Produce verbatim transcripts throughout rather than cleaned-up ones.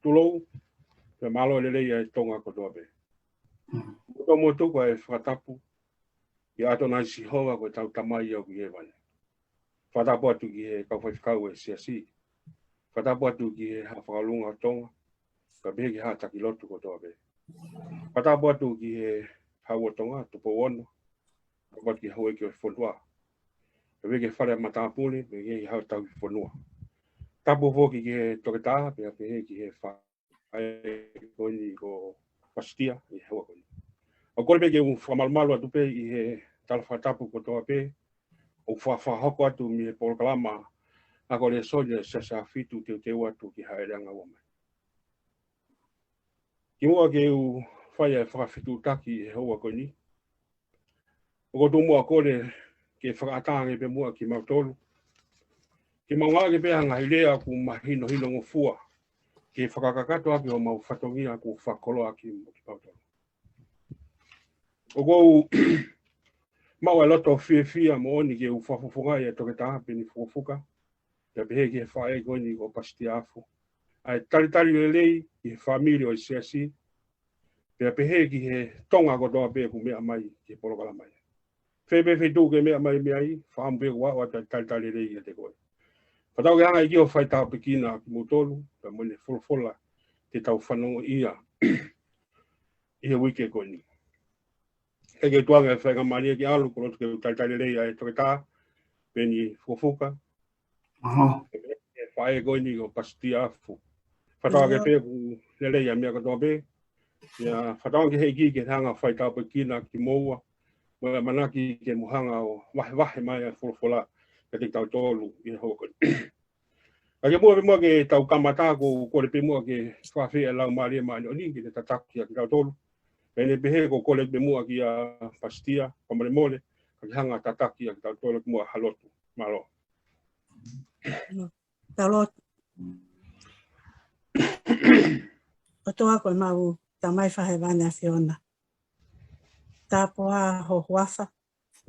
tulou, pea mālō e lelei ʻa e Tonga kotoa pē. Ko e motuku ʻa e fakatapu, ʻia ʻAtonai Sihova ko ʻetau Tamai ʻoku ʻi hēvani. Fakatapu atu ki he kau faifekau ʻo e siasi. Fakatapu atu ki he Haʻa Fakaʻolunga ʻo Tonga, pea pehē ki he haʻa taki lotu kotoa pē. Fakatapu atu ki he Hau ʻo Tonga, Tupou Ono, fakatapu atu ki he houʻeiki ʻo e fonua. Pea pehē ki he fale ʻa matāpule, pea pehē ki he haʻa tauhi fonua. Tapu foki ki he toketā, pea pehē ki he fa- ʻa e ko eni ko Pasitia ʻi he houa ko eni. ʻOku ou kole pē ke u fakamalumalu atu pē ʻi he tala fakatapu kotoa pē, ʻoku fa-, fakahoko atu mei he polokalama ako lēsoni ʻa e Siasi ʻAhofitu, teuteu atu ki he hāʻele ʻanga ua mai. Kimuʻa ke u fai ʻa e fakafetuʻutaki ʻi he houa ko eni, ʻoku ou tomuʻa kole ke fakaʻatā ange pē muʻa kimautolu, ke mau ngāueʻaki pē ʻa e ngaahi lea ʻoku mahinohino ngofua, ke fakakakato ʻaki homau fatongia kuo fakakoloa ʻaki mo kimautolu. ʻOku ou maʻu ʻa e loto fiefia moʻoni ke u fakafofongaʻi ʻa e toketā Peni Fukofuka, pea pehē ki he faʻē ko eni ko Pasitia Afu, ʻa e talitali lelei ki he fāmili ʻo e siasi, pea pehē ki he Tonga kotoa pē ʻoku meʻa mai ki he polokalama ni. Fē pē feituʻu ʻoku ke meʻa mai mei ai, fakaʻamu pē ʻoku ou ʻoatu ʻa e talitali lelei kiate koe. Fakatauange ke hanga ʻe he ʻEiki ʻo faitāpuekina kimoutolu, pea mo ʻene folofola te tau fanongoʻia ʻi he uike ko eni. Kae tuku ange ʻa e faingamālie ke ʻalu, ʻoku ou loto ke u talitali lelei ʻa e toketā Peni Fukofuka, ʻa e faʻē ko eni ko Pasitia Afu. Fakatauange pē ʻoku lelei ʻa e meʻa kotoa pē. ʻIo, fakatauange ki he ʻEiki ke hanga ʻo faitāpuekina kimoua, mo e ʻamanaki ke mou hanga ʻo vahevahe mai ʻa e folofola kiate kitautolu ʻi he houa ko eni. Ka kimuʻa pē muʻa ke tau kamata, ʻoku ou kole pē muʻa ke fakaafeʻi ʻa e Laumālie Māʻoniʻoni ke ne tataki ʻa kitautolu. Pea ʻi heʻene pehē, ʻoku ou kole pē muʻa kia Pasitia, fakamolemole, ka ke hanga ʻo tataki ʻa kitautolu kimuʻa ha lotu. Mālō. Tau lotu. ʻOtua ko ʻemau Tamai Fakahēvani ʻAfiona, tāpuhā ho huafa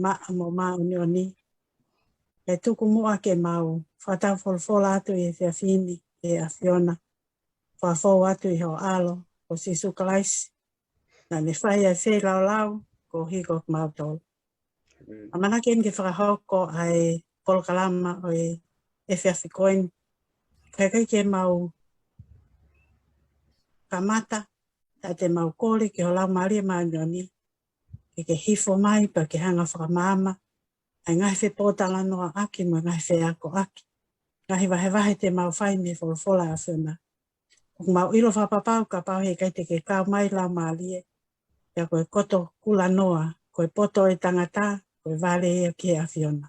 maʻa mo māʻoniʻoni. ʻE tuku muʻa ke mau fakatau folofola atu ʻi he efiafi ni ʻa e ʻAfiona, fakafou atu ʻi ho ʻAlo ko Sīsū Kalaisi, naʻa ne fai ʻa e feilaulau koeʻuhi ko kimautolu. ʻAmanaki eni ke fakahoko ʻa e polokalama ʻo e efiafi ko eni. Kae ʻikai ke mau kamata, ka te mau kole ki ho Laumālie Māʻoniʻoni ke ke hifo mai pea ke hanga ʻo fakamaama ʻa e ngaahi fepōtalanoaʻaki mo e ngaahi feakoʻaki, ngaahi vahevahe te mau fai mei he folofola ʻa e ʻAfiona. ʻOku mau ʻilo fakapapau kapau he ʻikai te ke kau mai Laumālie, pea ko e koto kulanoa, ko e poto ʻo e tangata, ko e vale ia ki he ʻAfiona.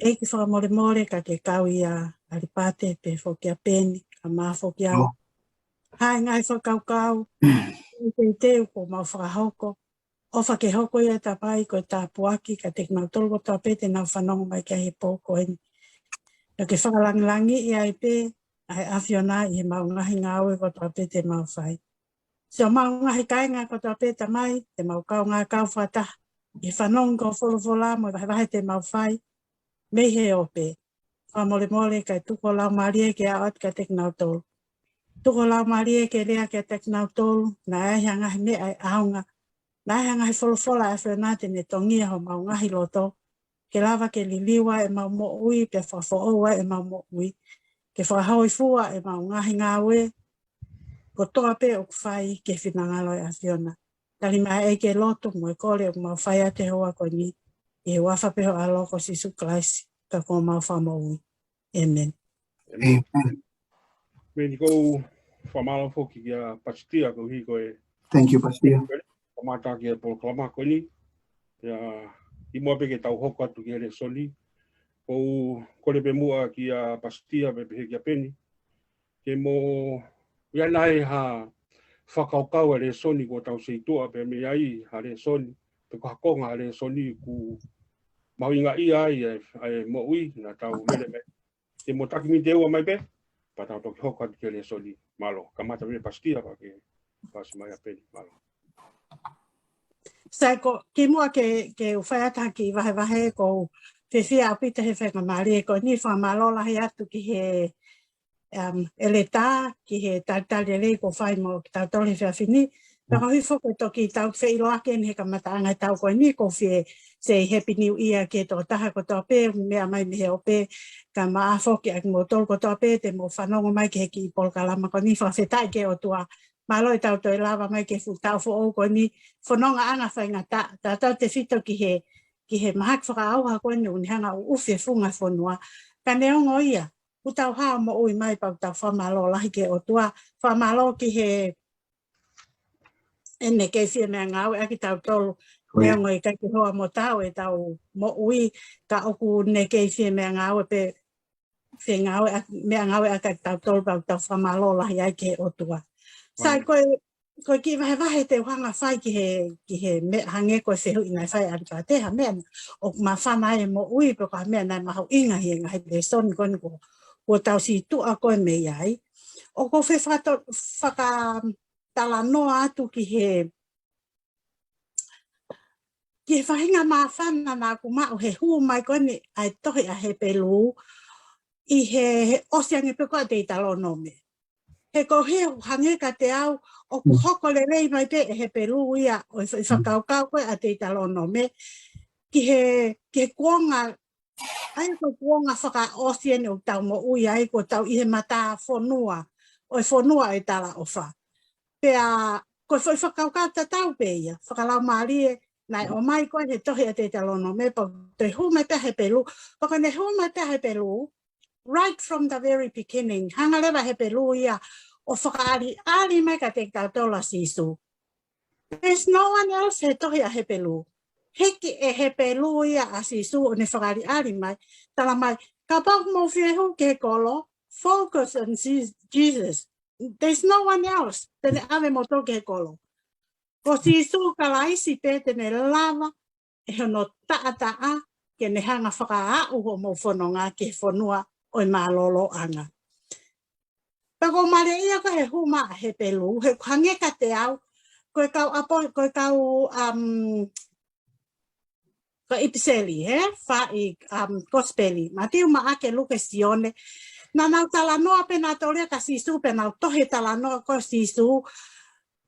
ʻEiki, fakamolemole ka ke kau ʻia ʻAlipate pea foki ʻa Peni, kae ʻumaʻā foki au. Hā e ngaahi fakakaukau, teuteu kuo mau fakahoko, ʻofa ke hoko ia, Tamai, ko e tāpuaki kiate kimautolu kotoa pē te nau fanongo mai ki ai he pō ko eni. Pea ke fakalangilangiʻi ai pē ʻa e ʻAfiona ʻi heʻemau ngaahi ngāue kotoa pē te mau fai. Siʻomau ngaahi kāinga kotoa pē, Tamai, te mau kaungā kau fakataha ʻi he fanongo ki ho folofola mo e vahevahe te mau fai mei he ope. Fakamolemole kae tuku ho Laumālie ke aʻu atu kiate kinautolu. Tuku ho Laumālie ke lea kiate kinautolu, naʻa ʻi ai ha ngaahi meʻa ʻe ʻaonga, naʻa ʻi ai ha ngaahi folofola ʻa e ʻAfiona te ne tongia homau ngaahi loto, ke lava ke liliu ai ʻemau moʻui, pea fakafoʻou ai ʻemau moʻui, ke fakahōifua ʻemau ngaahi ngāue kotoa pē ʻoku fai ki he finangalo ʻo e ʻAfiona. Tali mai ʻEiki e lotu mo e kole ʻoku mau fai atu he houa ko eni, ʻi he huafa pē ho ʻAlo ko Sīsū Kalaisi, ka ko homau Fakamoʻui. ʻĒmeni. ʻĒmeni. Peni, ʻoku ou fakamālō foki kia Pasitia koeʻuhi ko e Thank you, Pasitia. Kamata ki he polokalama ko eni. Pea kimuʻa pē ke tau hoko atu ki he lēsoni, ʻoku ou kole pē muʻa kia Pasitia pea pehē kia Peni, ke mo ʻi ai nai ha fakakaukau ʻa e lēsoni kuo tau sio ki ai, pea mei ai ha lēsoni, pe ko ha konga ʻa e lēsoni ʻoku mahuʻingaʻia ai ʻa e, ʻa e moʻui naʻa tau lele mei ai. Ke mo taki miniti ʻe ua mai pē, pea tau toki hoko atu ki he lēsoni. Mālō, kamata mei Pasitia pea ke paasi mai ʻa Peni. Mālō. Sai, ko, kimuʻa ke, ke u fai atu ha kiʻi vahevahe, ʻoku ou fiefia ʻaupito he faingamālie ko eni, fakamālō lahi atu ki he um, ʻEletā ki he talitali lelei kuo fai mo kitautolu he efiafi ni. Pea ko e hifo ko e toki tau feʻiloaki eni he kamataʻanga e tau ko eni, ʻoku ou fie say Happy New Year ki he tokotaha kotoa pē, meʻa mai mei he ope, kae ʻumaʻā foki ʻa kimoutolu kotoa pē te mou fanongo mai ki he kiʻi polokalama ko eni, fakafetaʻi ki he ʻOtua. Mālō e tau toe lava mai ki he fuʻu taʻu foʻou ko eni, fonongaʻanga faingataʻa, tautautefito ki he, ki he mahaki fakaʻauha ko eni ʻoku ne hanga ʻo ʻuʻufi e funga fonua. Ka neongo ia, ʻoku tau hao moʻui mai pea ʻoku tau fakamālō lahi ki he ʻOtua, fakamālō ki he ʻene kei fie meʻangāueʻaki tautolu, neongo ʻikai ke hoa mo tau e tau moʻui, ka ʻoku ne kei fie meʻangāue pē, fie ngāueʻaki, meʻangāueʻaki tautolu pea ʻoku tau fakamālō lahi ai ki he ʻOtua. Sai, ko e, ko e kiʻi vahevahe te u hanga fai ki he, ki he meʻa hangē ko e fehuʻi naʻe fai ʻe ʻAlipateha, meʻa ʻoku māfana ai e moʻui pe ko ha meʻa naʻe mahuʻinga ʻi he ngaahi lēsoni ko eni kuo, kuo tau situʻa ko ē mei ai. ʻOku ou fie fakato-, fakatalanoa atu ki he, ki he faʻahinga māfana naʻa ku maʻu he hū mai ko eni ʻa e tohi ʻa Hepelū ʻi he, he ʻosi ange pē ko ē ʻa Teutalōnome. He ko e hangē kiate au, ʻoku hoko lelei mai pē ʻe Hepelū ia ʻo e fa-, fakakaukau ko ē ʻa Teutalōnome ki he, ki he kuonga, ʻa ia ko e kuonga fakaʻosi eni ʻoku tau moʻui ai, kuo tau ʻi he matafonua ʻo e fonua ʻo e talaʻofa. Pea ko e foʻi fakakaukau tatau pē ia, fakalaumālie, naʻe ʻomai ko ē he tohi ʻa Teutalōnome, pea toe hū mai pē ʻa Hepelū, pea ko ʻene hū mai pē ʻa Hepelū, right from the very beginning, hanga leva ʻe Hepelū ia ʻo fakaʻaliʻali mai kiate kitautolu ʻa Sīsū. There's no one else he tohi ʻa Hepelū. Hiki ʻe Hepelū ia ʻa Sīsū ʻo ne fakaʻaliʻali mai, tala mai, kapau ʻoku mou fie hū ki he kolo, focus on Je-, Jesus. There's no one else te ne ʻave moutolu ki he kolo. Ko Sīsū Kalaisi pē te ne lava ʻe hono taʻataʻa ke ne hanga fakaaʻu hoʻomou fononga ki he fonua ʻo e mālōlōʻanga. Pea ʻoku ou mālieʻia ko ē he hū mai ʻa Hepelū, he ʻoku hangē kiate au, ko e kau ʻapo-, ko e kau, um, ko e ʻipiseli, he? Fā ʻi, um, kosipeli, Mātiu, Maʻake, Luke, Sione. Naʻa nau talanoa pē nautolu ia kia Sīsū, pea nau tohi talanoa ko ē ʻo Sīsū.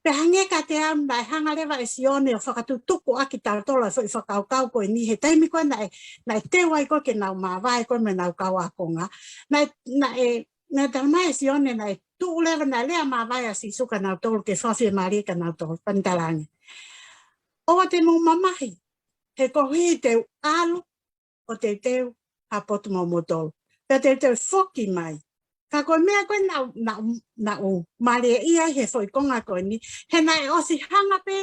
Pea hangē kiate au naʻe hanga leva ʻe Sione ʻo fakatutuku ʻaki tautolu ʻa e foʻi fakakaukau ko eni he taimi ko ē naʻe, naʻe teu ai ko ē ke nau māvae ko ē mo ʻenau kau ākonga. Naʻe, naʻe, naʻe tala mai ʻe Sione naʻe tuʻu leva, naʻe lea māvae ʻa Sīsū kia nautolu ke fakafiemālie kia nautolu, pea ne talaange, ʻoua te mou mamahi, he koeʻuhi te u ʻalu ʻo teuteu ha potu moʻomoutolu. Pea te u toe foki mai. Ka ko e meʻa ko ē naʻa, naʻa, naʻa ku mālieʻia ai he foʻi konga ko eni, he naʻe ʻosi hanga pē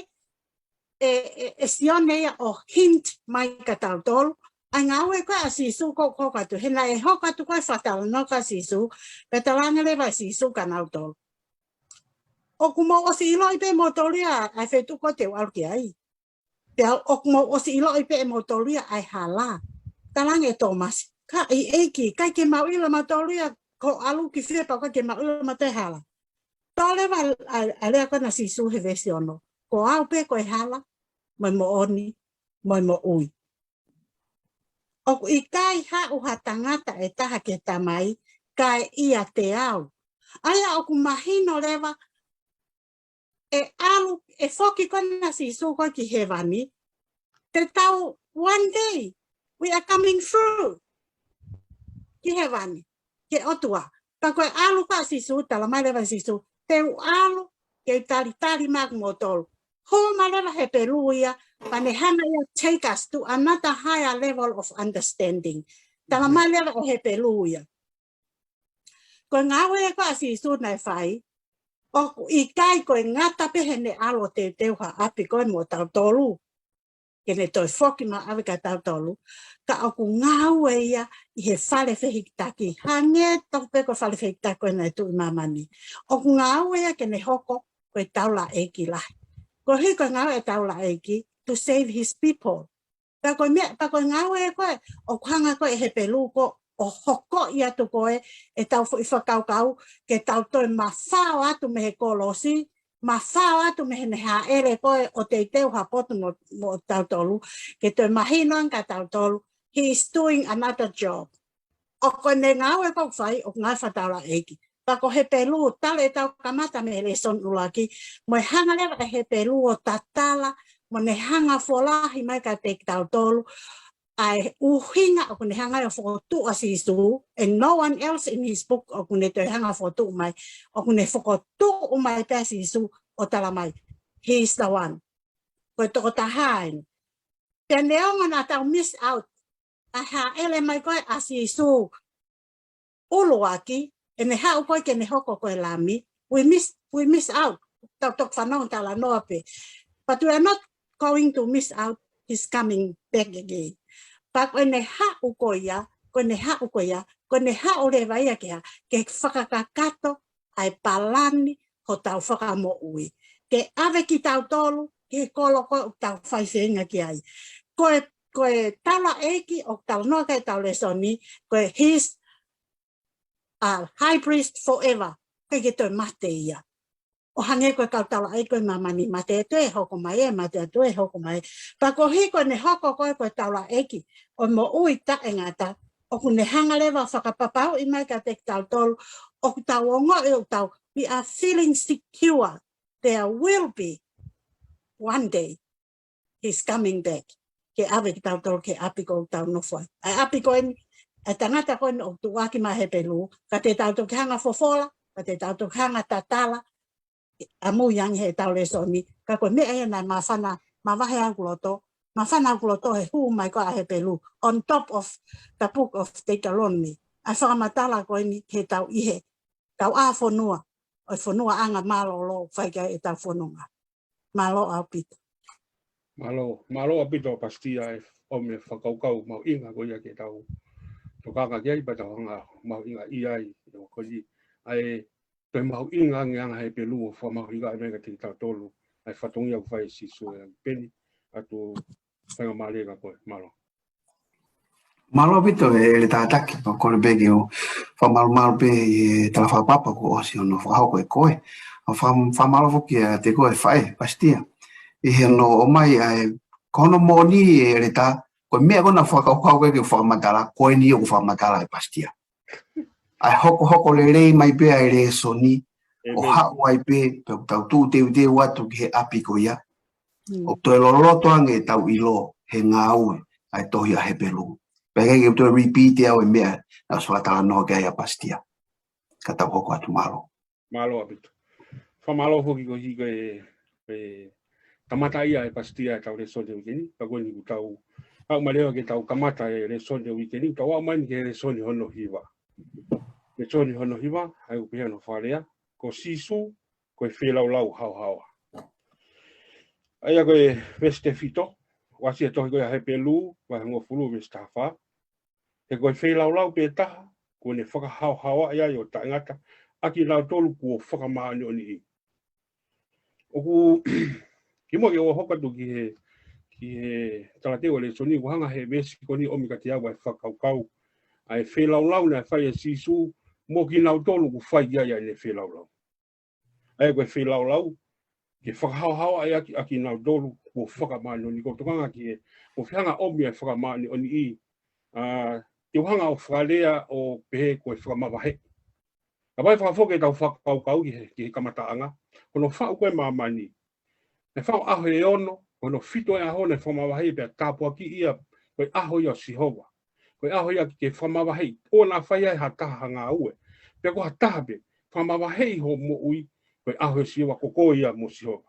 ʻe, ʻe, ʻe Sione ia ʻo hint mai kia tautolu ʻa e ngāue ko ē ʻa Sīsū ko ē ʻoku hoko atu. He naʻe hoko atu ko ē e fakatalanoa kia Sīsū, pea talaange leva ʻe Sīsū kia nautolu, ʻoku mou ʻosi ʻiloʻi pē moutolu ia ʻa e feituʻu ko ē te u ʻalu ki ai. Pea ʻoku mou ʻosi ʻiloʻi pē ʻe moutolu ia ʻa e hala. Talaange ʻe Tōmasi, ka ʻEiki, ʻikai ke mau ʻilo ʻe mautolu ia ko hoʻo ʻalu ki fē pea ʻoku ʻikai ke mau ʻilo ʻe mautolu e hala. Tō leva ʻa, ʻa e lea ko ena ʻa Sīsū he veesi ono, ko au pē ko e hala, mo e moʻoni, mo e moʻui. ʻOku ʻikai haʻu ha tangata ʻe taha ki he Tamai, kae ʻiate au. ʻA ia ʻoku mahino leva ʻe ʻalu, ʻe foki ko ena ʻa Sīsū ko ē ki hēvani. Te tau, one day, we are coming through ki hēvani, ki he ʻOtua. Pea ko e ʻalu ko ē ʻa Sīsū, tala mai leva ʻe Sīsū, te u ʻalu ke u talitali maʻamoutolu. Hū mai leva Hepelū ia, pea ne hanga ia ʻo take us to another higher level of understanding. Tala mai leva ʻe Hepelū ia, ko e ngāue ko ē ʻa Sīsū naʻe fai, ʻoku ʻikai ko e ngata pē heʻene ʻalu ʻo teuteu ha ʻapi ko ē moʻotautolu, ke ne toe foki mai ʻo ʻave kia tautolu, ka ʻoku ngāue ia ʻi he fale fehikitaki, hangē tofu pē ko e fale fehikitaki ko ē naʻe tuʻu ʻi māmani. ʻOku ngāue ia ke ne hoko ko e taulaʻeiki lahi. Koeʻuhi ko e ngāue ʻa e taulaʻeiki, to save his people. Pea ko e meʻa, pea ko e ngāue ko ē ʻoku hanga ko ē ʻe Hepelū ko ē ʻo hokoʻi atu ko ē ʻetau foʻi fakakaukau, ke tau toe mafao atu mei he kolosi, mafao atu mei heʻene hāʻele ko ē ʻo teuteu ha potu mo, moʻotautolu, ke toe mahino ange kia tautolu, he is doing another job. ʻOku ʻene ngāue ko ē ʻoku fai, ʻoku ngāue fakataulaʻeiki. Pea ko Hepelū, talu ʻetau kamata mei he lēsoni ʻuluaki, mo e hanga leva ʻe Hepelū ʻo tatala, mo ne hanga folahi mai kiate kitautolu ʻa e ʻuhinga ʻoku ne hanga ʻo fokotuʻu ʻa Sīsū, and no one else in his book ʻoku ne toe hanga fokotuʻu mai, ʻoku ne fokotuʻu mai pē ʻa Sīsū ʻo tala mai, "He is the one." Ko e tokotaha eni. Pea neongo naʻa tau miss out, ʻa e hāʻele mai ko ē ʻa Sīsū ʻuluaki, ʻi heʻene haʻu ko ē ke ne hoko ko e Lami, we miss, we miss out. Tau toki fanongo talanoa pē. But we are not going to miss out his coming back again. Pea ko ʻene haʻu ko ia, ko ʻene haʻu ko ia, ko ʻene haʻu leva ia ke hā, ke fakakakato ʻa e palani hotau fakamoʻui. Ke ʻave kitautolu ki he kolo ko ē ʻoku tau faifeinga ki ai. Ko e, ko e taulaʻeiki ʻoku talanoa ki ai ʻetau lēsoni, ko e he's a high priest forever. ʻIkai ke toe mate ia. ʻO hangē ko e kau taulaʻeiki ko ē ʻi māmani, mate atu ʻe hoko mai ē, mate atu ʻe hoko mai ē. Pea koeʻuhi ko ʻene hoko ko ē ko e taulaʻeiki ʻo e moʻui taʻengata, ʻoku ne hanga leva ʻo fakapapauʻi mai kiate kitautolu, ʻoku tau ongoʻi ʻoku tau, we are feeling secure. There will be one day he's coming back. Ke ʻave kitautolu ki he ʻapi ko ē ʻoku tau nofo ai. ʻA e ʻapi ko eni, ʻa e tangata ko eni ʻoku tuʻuaki mai ʻa Hepelū, ka te tau toki hanga fofola, ka te tau toki hanga tatala, ʻamui ange heʻetau lēsoni, ka ko e meʻa ia naʻe māfana, mavahe ʻeku loto, māfana ʻeku loto he hū mai ko ē ʻa Hepelū, on top of the book of Deuteronomy. ʻA e fakamatala ko eni heʻetau ʻi he, tau ʻā fonua, ʻo e fonuaʻanga mālōlō, fai ki ai ʻetau fononga. Mālō ʻaupito. Mālō, mālō ʻaupito Pasitia e ʻomi e fakakaukau mahuʻinga ko ia ke tau tokanga ki ai, pea tau hanga mahuʻingaʻia ai, ʻo ko ia. ʻA e toe mahuʻinga ange ʻa e anga ʻa Hepelū ʻo fakamahuʻingaʻi mai kiate kitautolu ʻa e fatongia ʻoku fai ʻe Sīsū ʻi he ʻaho ni. Peni atu, faingamālie kia koe, mālō. Mālō ʻaupito e, ʻEletā Taki, pea kole pē ke u fakamalumalu pē ʻi he talafakapapa kuo ʻosi hono fakahoko ʻe koe. ʻO faka-, fakamālō foki kiate koe faʻē, Pasitia. ʻI hono ʻomai ʻa e, ko hono moʻoni ʻEletā, ko e meʻa ko ē naʻa ku fakakaukau ki ai ke u fakamatala, ko eni ʻoku fakamatala ʻe Pasitia. ʻA e hokohoko lelei mai pē ʻa e lēsoni, ʻo ʻĒmeni. Haʻu ai pē, pea ʻoku tau tuʻu teuteu atu ki he ʻapi ko ia. Mm. ʻOku toe loloto ange ʻetau ʻilo he ngāue ʻa e tohi ʻa Hepelū. Pea ʻikai ke u toe repeat ʻe au e meʻa naʻe ʻosi fakatalanoa ki ai ʻa Pasitia. Ka tau hoko atu, mālō. Mālō ʻaupito. Fakamālō foki koeʻuhi ko e, e kamataʻia ʻe Pasitia ʻetau lēsoni ʻo e uike ni, pea ko eni kuo tau aʻu mai leva ke tau kamata e lēsoni ʻo e uike ni, tau aʻu mai eni ki he lēsoni hono hiva. Lēsoni hono hiva, ʻa ia ʻoku pehē hono fakalea, ko Sīsū, ko e feilaulau haohaoa. ʻA ia ko e veesi tefito, ʻoku ʻasi he tohi ko ia ʻa Hepelū, vahe hongofulu veesi taha fā. He ko e feilaulau pē taha, kuo ne fakahaohaoaʻi ai ʻo taʻengata, ʻa kinautolu kuo fakamāʻoniʻoniʻi. ʻOku, kimuʻa ke u hoko atu ki he, ki he talateu ʻo e lēsoni, ʻoku hanga he veesi ko eni ʻomi kiate au ʻa e fakakaukau, ʻa e feilaulau naʻe fai ʻe Sīsū, mo kinautolu ʻoku fai ai ʻene feilaulau. ʻA ia ko e feilaulau, ke fakahaohaoaʻi ʻaki, ʻa kinautolu kuo fakamāʻoniʻoniʻi, ko e tokanga ki he, ko e fehanga ʻomi ʻa e fakamāʻoniʻoniʻi, ʻa, te u hanga ʻo fakalea ʻo pehē ko e fakamavaheʻi. Ka ʻi he fakafoki ʻetau fakakaukau ki he, ki he kamataʻanga, ko hono faʻu ko ē ʻa māmani. Naʻe faʻu ʻaho ʻe ono, ko hono fitu ʻo e ʻaho naʻe fakamavaheʻi pea tāpuakiʻi ia, ko e ʻaho ia ʻo Sihova. Ko e ʻaho ia ke fakamavaheʻi, ʻoua naʻa fai ai ha taha ha ngāue. Pea ko ha taha pē, fakamavaheʻi hoʻo moʻui, ko e ʻaho ʻo Sihova, ko koe ia mo Sihova.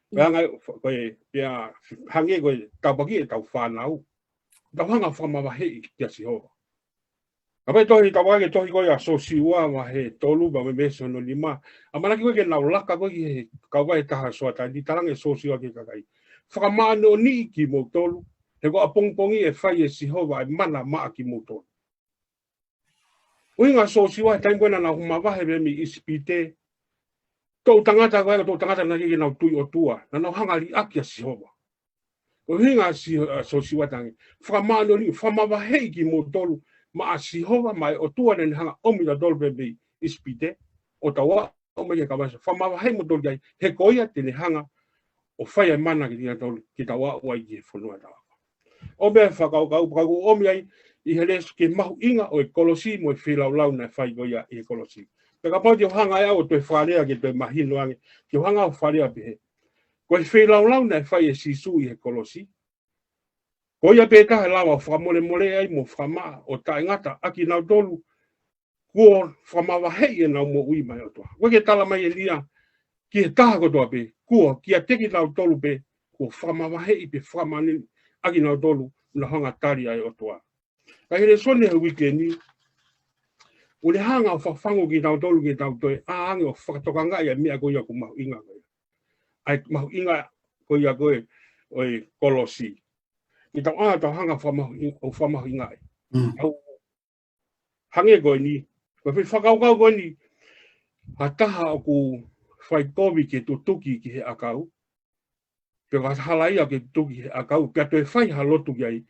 Ko e anga, ko e, pea hangē ko e tāpuakiʻi ʻetau fānau. Tau hanga fakamavaheʻi kia Sihova. Ka ʻi he tohi, tau vakai ki he tohi ko ia ʻa Siosiua, vahe tolu, pea mo e veesi hono nima. ʻAmanaki ko ē ke nau laka ko ē ki he kauvai ʻe taha ʻo Sioatani, talaange ʻe Siosiua ki he kakai, fakamāʻoniʻoniʻi kimoutolu, he ko ʻapongipongi ʻe fai ʻe Sihova ʻa e mana maʻa kimoutolu. ʻUhinga ʻa Siosiua he taimi ko ē naʻa nau mavahe mei ʻIsipite, toʻu tangata ko ē, toʻu tangata naʻe ʻikai ke nau tui ʻOtua, naʻa nau hanga liʻaki ʻa Sihova. Ko e ʻuhinga ʻa Si-, ʻa Siosiua talaange, fakamāʻoniʻoniʻi, fakamavaheʻi kimoutolu maʻa Sihova, maʻa e ʻOtua naʻa ne hanga ʻomi kitautolu pē mei ʻIsipite, ʻo tau aʻu mai ki he kauvai ʻo Sihova, fakamavaheʻi kimoutolu ki ai, he ko ia te ne hanga ʻo fai ʻa e mana kiate kitautolu, ke tau aʻu ai ki he fonua taʻengata. ʻOmi e fakakaukau, fakakaukau ʻomi ai, ʻi he lēsoni ki he mahuʻinga ʻo e kolosi mo e feilaulau naʻe fai ko ia ʻi he kolosi. Pea kapau te u hanga ʻe au ʻo toe fakalea ke toe mahino ange, te u hanga ʻo fakalea pehē. Ko e feilaulau naʻe fai ʻe Sīsū ʻi he kolosi. Ko ia pē taha ʻe lava ʻo fakamolemoleʻi ai mo fakamaʻa ʻo taʻengata ʻa kinautolu kuo fakamavaheʻi ʻenau moʻui mei he ʻOtua. ʻOku ʻikai ke tala mai ʻe ia ki he taha kotoa pē, kuo kiate kinautolu pē, kuo fakamavaheʻi pe fakamānili ʻa kinautolu naʻa nau hanga ʻo tali ʻa e ʻOtua. Ka ʻi he lēsoni he uike ni, ʻoku ne hanga ʻo fafangu kinautolu ke tau toe ʻā ange ʻo fakatokangaʻi ʻa e meʻa ko ia ʻoku mahuʻinga ko ia. ʻA e mahuʻinga ko ia ko ē ʻo e kolosi. Ke tau ʻā ʻo tau hanga ʻo fakamahuʻi-, ʻo fakamahuʻingaʻi. Mm. Tau hangē ko eni, ko e foʻi fakakaukau ko eni, ha taha ʻoku fai kovi ke tutuki ki he ʻakau, pe ko ha taha ia ke tutuki he ʻakau, pea toe fai ha lotu ki ai,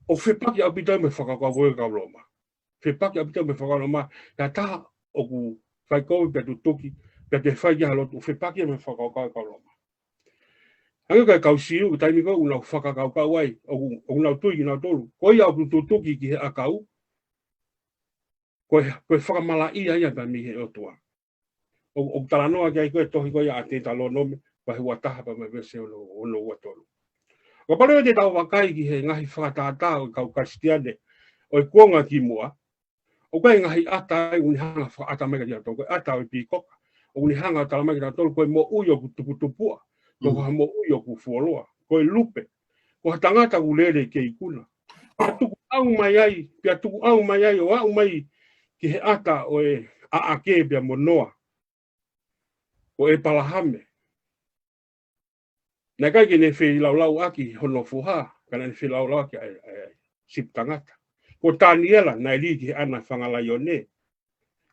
ʻoku fepaki ʻaupito ia mo e fakakaukau ko ē ʻa e kau Loma. Fepaki ʻaupito ia mo e fakakaukau Loma, ha taha ʻoku fai kovi pea tutuki, pea toe fai ki ai ha lotu, ʻoku fepaki ia mo e fakakaukau ʻa e kau Loma. Hangē ko e kau Siu, ko e taimi ko ē ʻoku nau fakakaukau ai, ʻoku, ʻoku nau tui kinautolu. Ko ia ʻoku tutuki ki he ʻakau, ko e, ko e fakamalaʻia ia pea mei he ʻOtua. ʻOku, ʻoku talanoa ki ai ko e tohi ko ia ʻa Teutalōnome, vahe ua taha pea mo e veesi ono, ono ua tolu. Kapau leva te tau vakai ki he ngaahi fakatātā ʻo e kau Kalisitiane ʻo e kuonga kimuʻa, ʻoku ʻi ai e ngaahi ʻata ia ʻoku ne hanga ʻo fakaʻata mai kiate kitautolu. Ko e ʻata ʻo e pīkoka, ʻoku ne hanga ʻo tala mai kiate kitautolu, ko e moʻui ʻoku tuputupuʻa, pe ko ha moʻui ʻoku fuoloa, ko e lupe, ko ha tangata ʻoku lele kei ikuna. Pea tukuʻau mai ai, pea tukuʻau mai ai, ʻo aʻu mai ki he ʻata ʻo e ʻAʻake pea mo Noa, ko ʻĒpalahame. Naʻe ʻikai ke ne feilaulau ʻaki hono foha, ka naʻa ne feilaulau ʻaki ʻa e, ʻa e sipi tangata. Ko Taniela, naʻe lī ki he ʻana ʻo e fanga laione.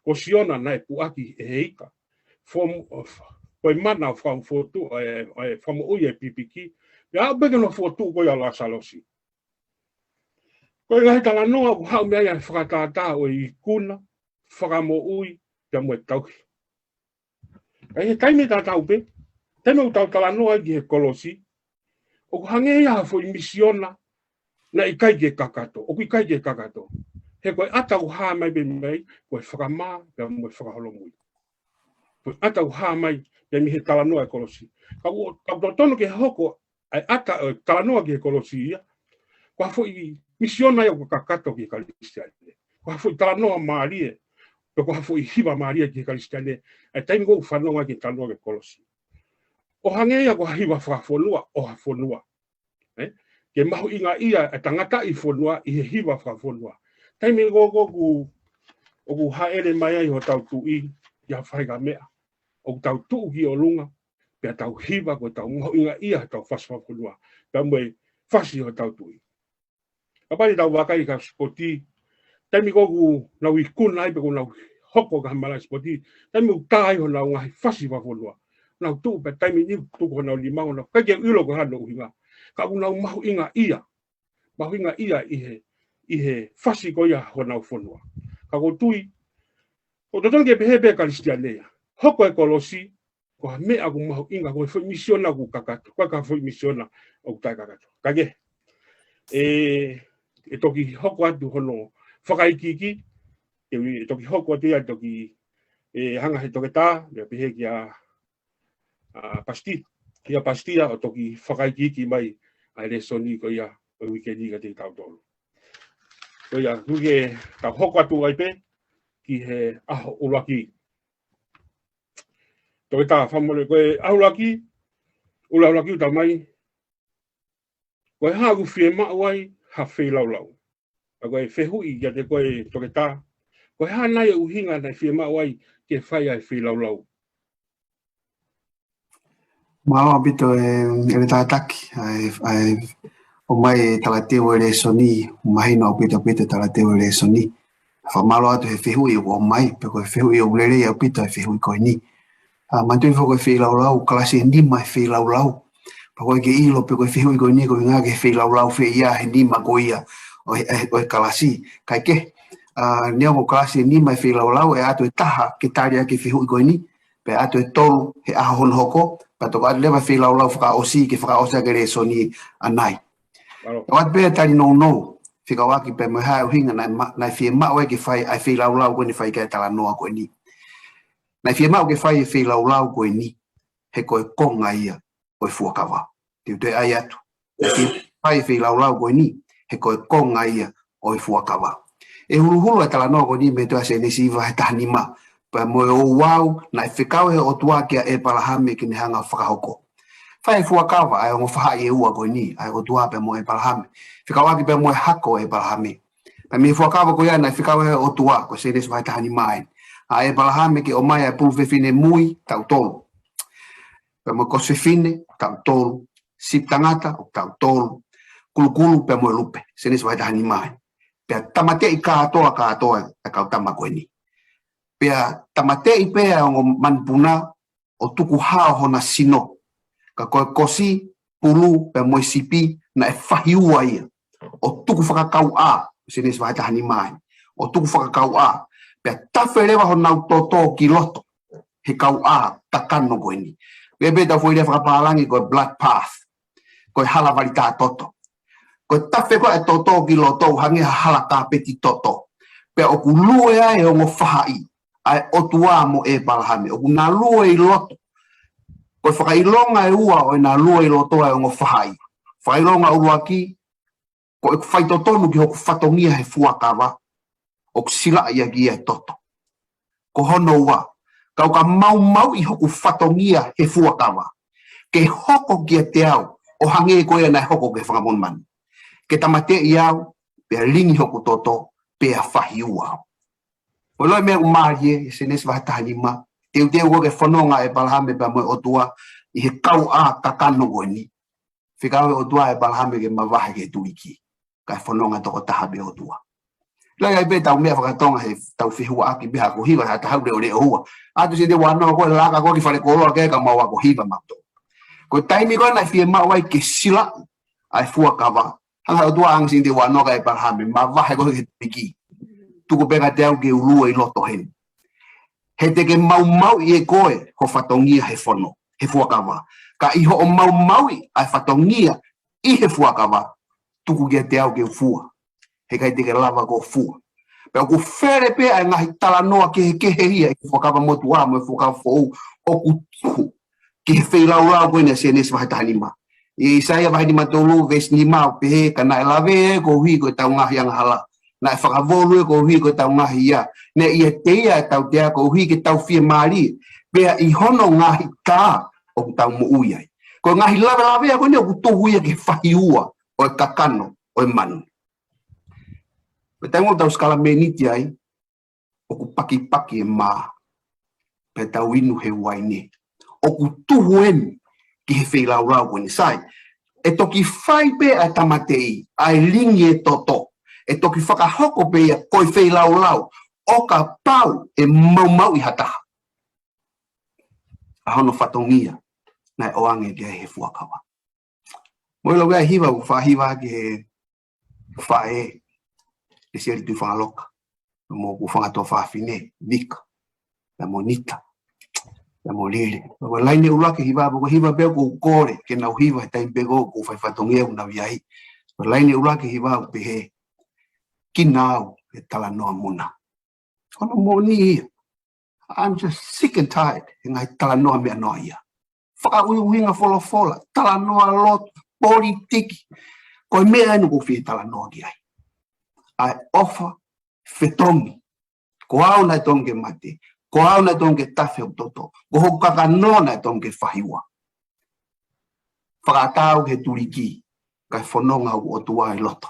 Ko Siona, naʻe puʻaki ʻe he ika. Fom-, ko e mana ʻo e fakamoʻui ʻa e pipiki. Pea aʻu pē ki hono fokotuʻu ko ia ʻo Lāsalosi. Ko e ngaahi talanoa ʻoku haʻu mei ai ʻa e fakatātā ʻo e ikuna, fakamoʻui, pea mo e tauhi. Ka ʻi he taimi tatau pē, taimi ʻoku tau talanoa ai ki he kolosi, ʻoku hangē ia ha foʻi misiona naʻe ʻikai ke kakato, ʻoku ʻikai ke kakato. He ko e ʻata ʻoku hā mai pē mei ai, ko e fakamā, pea mo e fakaholomui. Ko e ʻata ʻoku hā mai pē mei he talanoa ʻo e kolosi. Ka ʻoku, ka ʻoku totonu ke hoko ʻa e ʻata ʻo e talanoa ki he kolosi ia, ko ha foʻi misiona ia ʻoku kakato ki he Kalisitiane. Ko ha foʻi talanoa mālie, pe ko ha foʻi hiva mālie ki he Kalisitiane, ʻa e taimi ko ē ʻoku fanongo ai ki he talanoa ki he kolosi. ʻO hangē ia ko ha hiva fakafonua ʻo ha fonua. Ē? Ke mahuʻingaʻia ʻa e tangataʻi fonua ʻi he hiva fakafonua. Taimi ko ē ʻoku, ʻoku hāʻele mai ai hotau tuʻi, ʻi ha faʻahinga meʻa. ʻOku tau tuʻu ki ʻolunga, pea tau hiva ko ʻetau mahuʻingaʻia hotau fasi fakafonua, pea mo e fasi hotau tuʻi. Kapau te tau vakai ki he sipoti, taimi ko ē ʻoku nau ikuna ai pe ʻoku nau hoko ki ha malaʻe sipoti, taimi ʻoku tā ai honau ngaahi fasi fakafonua. Nau tuʻu pē taimi ni tuku honau lima, honau, ʻikai ke ʻilo ko e hā hono ʻuhinga. Ka ʻoku nau mahuʻingaʻia, mahuʻingaʻia ʻi he, ʻi he fasi ko ia honau fonua. Ka ʻoku ou tui, ʻoku totonu ke pehē pē ʻa e Kalisitiane ia. Hoko e kolosi, ko ha meʻa ʻoku mahuʻinga, ko e foʻi misiona ʻoku kakato, ko e ka foʻi misiona ʻoku taʻekakato. Ka ke, ʻe, ʻe toki hoko atu hono fakaikiiki, ʻe, ʻe toki hoko atu ia, ʻe toki, ʻe hanga he toketā, ʻe pehē kia, ʻa, Pasiti, kia Pasiti ia ʻo toki fakaikiiki mai ʻa e lēsoni ko ia ʻo e uike ni kiate kitautolu. Ko ia, ʻoku ke tau hoko atu ai pē ki he ʻaho ʻuluaki. Toketā, fakamole, ko e ʻuluaki, ʻuluaki ʻoku tau mai, ko e hā ʻoku fiemaʻu ai ha feilaulau. ʻA ko e fehuʻi kiate koe toketā, ko e hā nai e ʻuhinga naʻe fiemaʻu ai ke fai ʻa e feilaulau. Mālō ʻaupito e, ʻEletā Taki, ʻa e, ʻa e, ʻomai e talateu e lēsoni, mahino ʻaupito ʻaupito e talateu e lēsoni. Fakamālō atu he fehuʻi ʻoku ʻomai, pea ko e fehuʻi ʻoku lelei ʻaupito e fehuʻi ko eni. ʻA, manatuʻi foki ko e feilaulau, kalasi ʻe nima e feilaulau. Pea ko e ke ʻilo pe ko e fehuʻi ko eni ko e ʻuhinga ki he feilaulau fē ia he nima ko ia ʻo e, ʻo e kalasi. Kae kehe, ʻa, neongo kalasi ʻe nima e feilaulau, ʻe ʻatu e taha ke tali ʻaki e fehuʻi ko eni, pea ʻatu e tolu he ʻaho hono hoko, pea toki ʻatu leva e feilaulau fakaʻosi ke fakaʻosi ʻaki e lēsoni ʻanai. Mālō. ʻOatu pē tali nounou. Fekauʻaki pea mo e hā e ʻuhinga naʻe ma-, naʻe fiemaʻu ai ke fai ʻa e feilaulau ko eni, fai ki ai e talanoa ko eni. Naʻe fiemaʻu ke fai e feilaulau ko eni he ko e konga ia ʻo e fuakava. Te u toe ʻai atu. Naʻe fiemaʻu ke fai e feilaulau ko eni he ko e konga ia ʻo e fuakava. ʻE huluhulu e talanoa ko eni mei he tohi ʻa Sēnesi vahe taha nima, pea mo e ouau naʻe fekau ʻe he ʻOtua kia ʻĒpalahame ke ne hanga ʻo fakahoko. Fai e fuakava ʻa e ongo faʻahi ʻe ua ko eni, ʻa e ʻOtua pea mo ʻĒpalahame, fekauʻaki pea mo e hako ʻo ʻĒpalahame. Pea mei he fuakava ko ia naʻe fekau ʻe he ʻOtua, ko Sēnesi vahe taha nima eni, ʻa ʻĒpalahame ke ʻomai ʻa e pulu fefine mui, taʻu tolu. Pea mo e kosi fefine, taʻu tolu. Sipi tangata, ʻoku taʻu tolu. Kulukulu pea mo e lupe, Sēnesi vahe taha nima eni. Pea tāmateʻi kātoa, kātoa e kau tama ko eni. Pea tāmateʻi pē ʻa e ongo manupuna ʻo tukuhao hona sino. Ka ko e kosi, pulu pea mo e sipi naʻe fahi ua ia, ʻo tukufakakauʻā, Sēnesi vahe taha nima eni, ʻo tukufakakauʻā, pea tafe leva honau toto ki loto he kauʻā kakano ko eni. Pea pehē ʻe he tau foʻi lea fakapālangi ko e blood bath, ko e hala vali tā toto. Ko e tafe ko ē e toto ki loto ʻoku hangē ha hala kāpeti toto. Pea ʻoku lue ai e ongo faʻahi ʻa e ʻOtua mo ʻĒpalahame, ʻoku na lue ʻi loto. Ko e fakaʻilonga ʻe ua ʻo ʻena lue ʻi loto ʻa e ongo faʻahi. Fakaʻilonga ʻuluaki, ko ʻeku faitotonu ki hoku fatongia he fuakava, ʻoku silaʻi ʻaki ia e toto. Ko hono ua, kau ka maumauʻi hoku fatongia he fuakava, ke hoko kiate au ʻo hangē ko ia naʻe hoko ki he fanga monumanu. Ke tāmateʻi au, pea lingi hoku toto, pea fahi ua au. Ko e lau e meʻa ʻoku mālie ʻi Sēnesi vahe taha nima, teuteu ko ē ke fononga ʻa ʻĒpalahame pea mo e ʻOtua ʻi he kauʻā kakano ko eni. Fekau ʻe he ʻOtua ʻa ʻĒpalahame ke mavahe ki he tuliki, kae fononga tokotaha pē ʻOtua. Lahi ai pē tau meʻa fakatonga he tau fehuaʻaki pē ha ako hiva, ha taha ʻoku leʻoleʻo hua. ʻAtu Sini Te Wanoa ko e laka ko ē ki falekoloa ke ka mau ako hiva mautolu. Ko e taimi ko ē naʻe fiemaʻu ai ke silaʻi ʻa e fuakava, hanga ʻe he ʻOtua ʻa Sini Te Wanoa kia ʻĒpalahame, mavahe koe ki he tuliki. Tuku pē kiate au ke u lue ʻi loto heni. He te ke maumauʻi ʻe koe ho fatongia he fono, he fuakava. Ka ʻi hoʻo maumauʻi ʻa e fatongia ʻi he fuakava, tuku kiate au ke u fua. He ʻikai te ke lava koe ʻo fua. Pea ʻoku fele pē ʻa e ngaahi talanoa kehekehe ia ʻi he fuakava motuʻa mo e fuakava foʻou ʻoku tuhu ki he feilaulau ko eni ʻa Sēnesi vahe taha nima. ʻI ʻAisea vahe nima tolu, veesi nima ʻoku pehē, ka naʻe lave ʻe koeʻuhi ko ʻetau ngaahi angahala. Naʻe fakavolu ʻe koeʻuhi ko ʻetau ngaahi ia. Naʻe ʻiate ia ʻa e tautea koeʻuhi ke tau fiemālie. Pea ʻi hono ngaahi tā ʻoku tau moʻui ai. Ko e ngaahi lavelavea ko eni ʻoku tuhu ia ki he fahi ua ʻo e kakano ʻo e manu. Ko e taimi ʻoku tau sākalamēniti ai, ʻoku pakipaki e mā, pea tau inu he uaine. ʻOku tuhu eni ki he feilaulau ko eni. Sai, ʻe toki fai pē ʻa e tāmateʻi, ʻa e lingi e toto. ʻE toki fakahoko pē ia ko e feilaulau, ʻo kapau ʻe maumauʻi ha taha ʻa hono fatongia naʻe ʻoange ki ai he fuakava. Mo e lau ʻa e hiva, ʻoku faʻa hiva ki he faʻē ʻe Siali Tuʻifangaloka, mo hoku fanga tuofāfine, Mika, pea mo Nita, pea mo Lili. Ko e laine ʻuluaki hiva, ko e hiva pē ʻoku ou kole ke nau hiva he taimi pē ko ē ʻoku ou fai fatongia ʻoku nau ʻi ai. Ko e laine ʻuluaki hiva ʻoku pehē, kina au he talanoa muna. Ko hono moʻoni ia. I'm just sick and tired he ngaahi talanoa meʻa noa ia. Fakaʻuhinga folofola, talanoa lotu, politiki. Ko e meʻa eni ʻoku ou fie talanoa ki ai. ʻA e ʻofa, fetongi. Ko au naʻe tongi ke mate. Ko au naʻe tongi ke tafe hoku toto. Ko hoku kakano naʻe tongi ke fahi ua. Fakaʻatā au ki he tuliki, kae fononga hoku ʻOtua ʻi loto.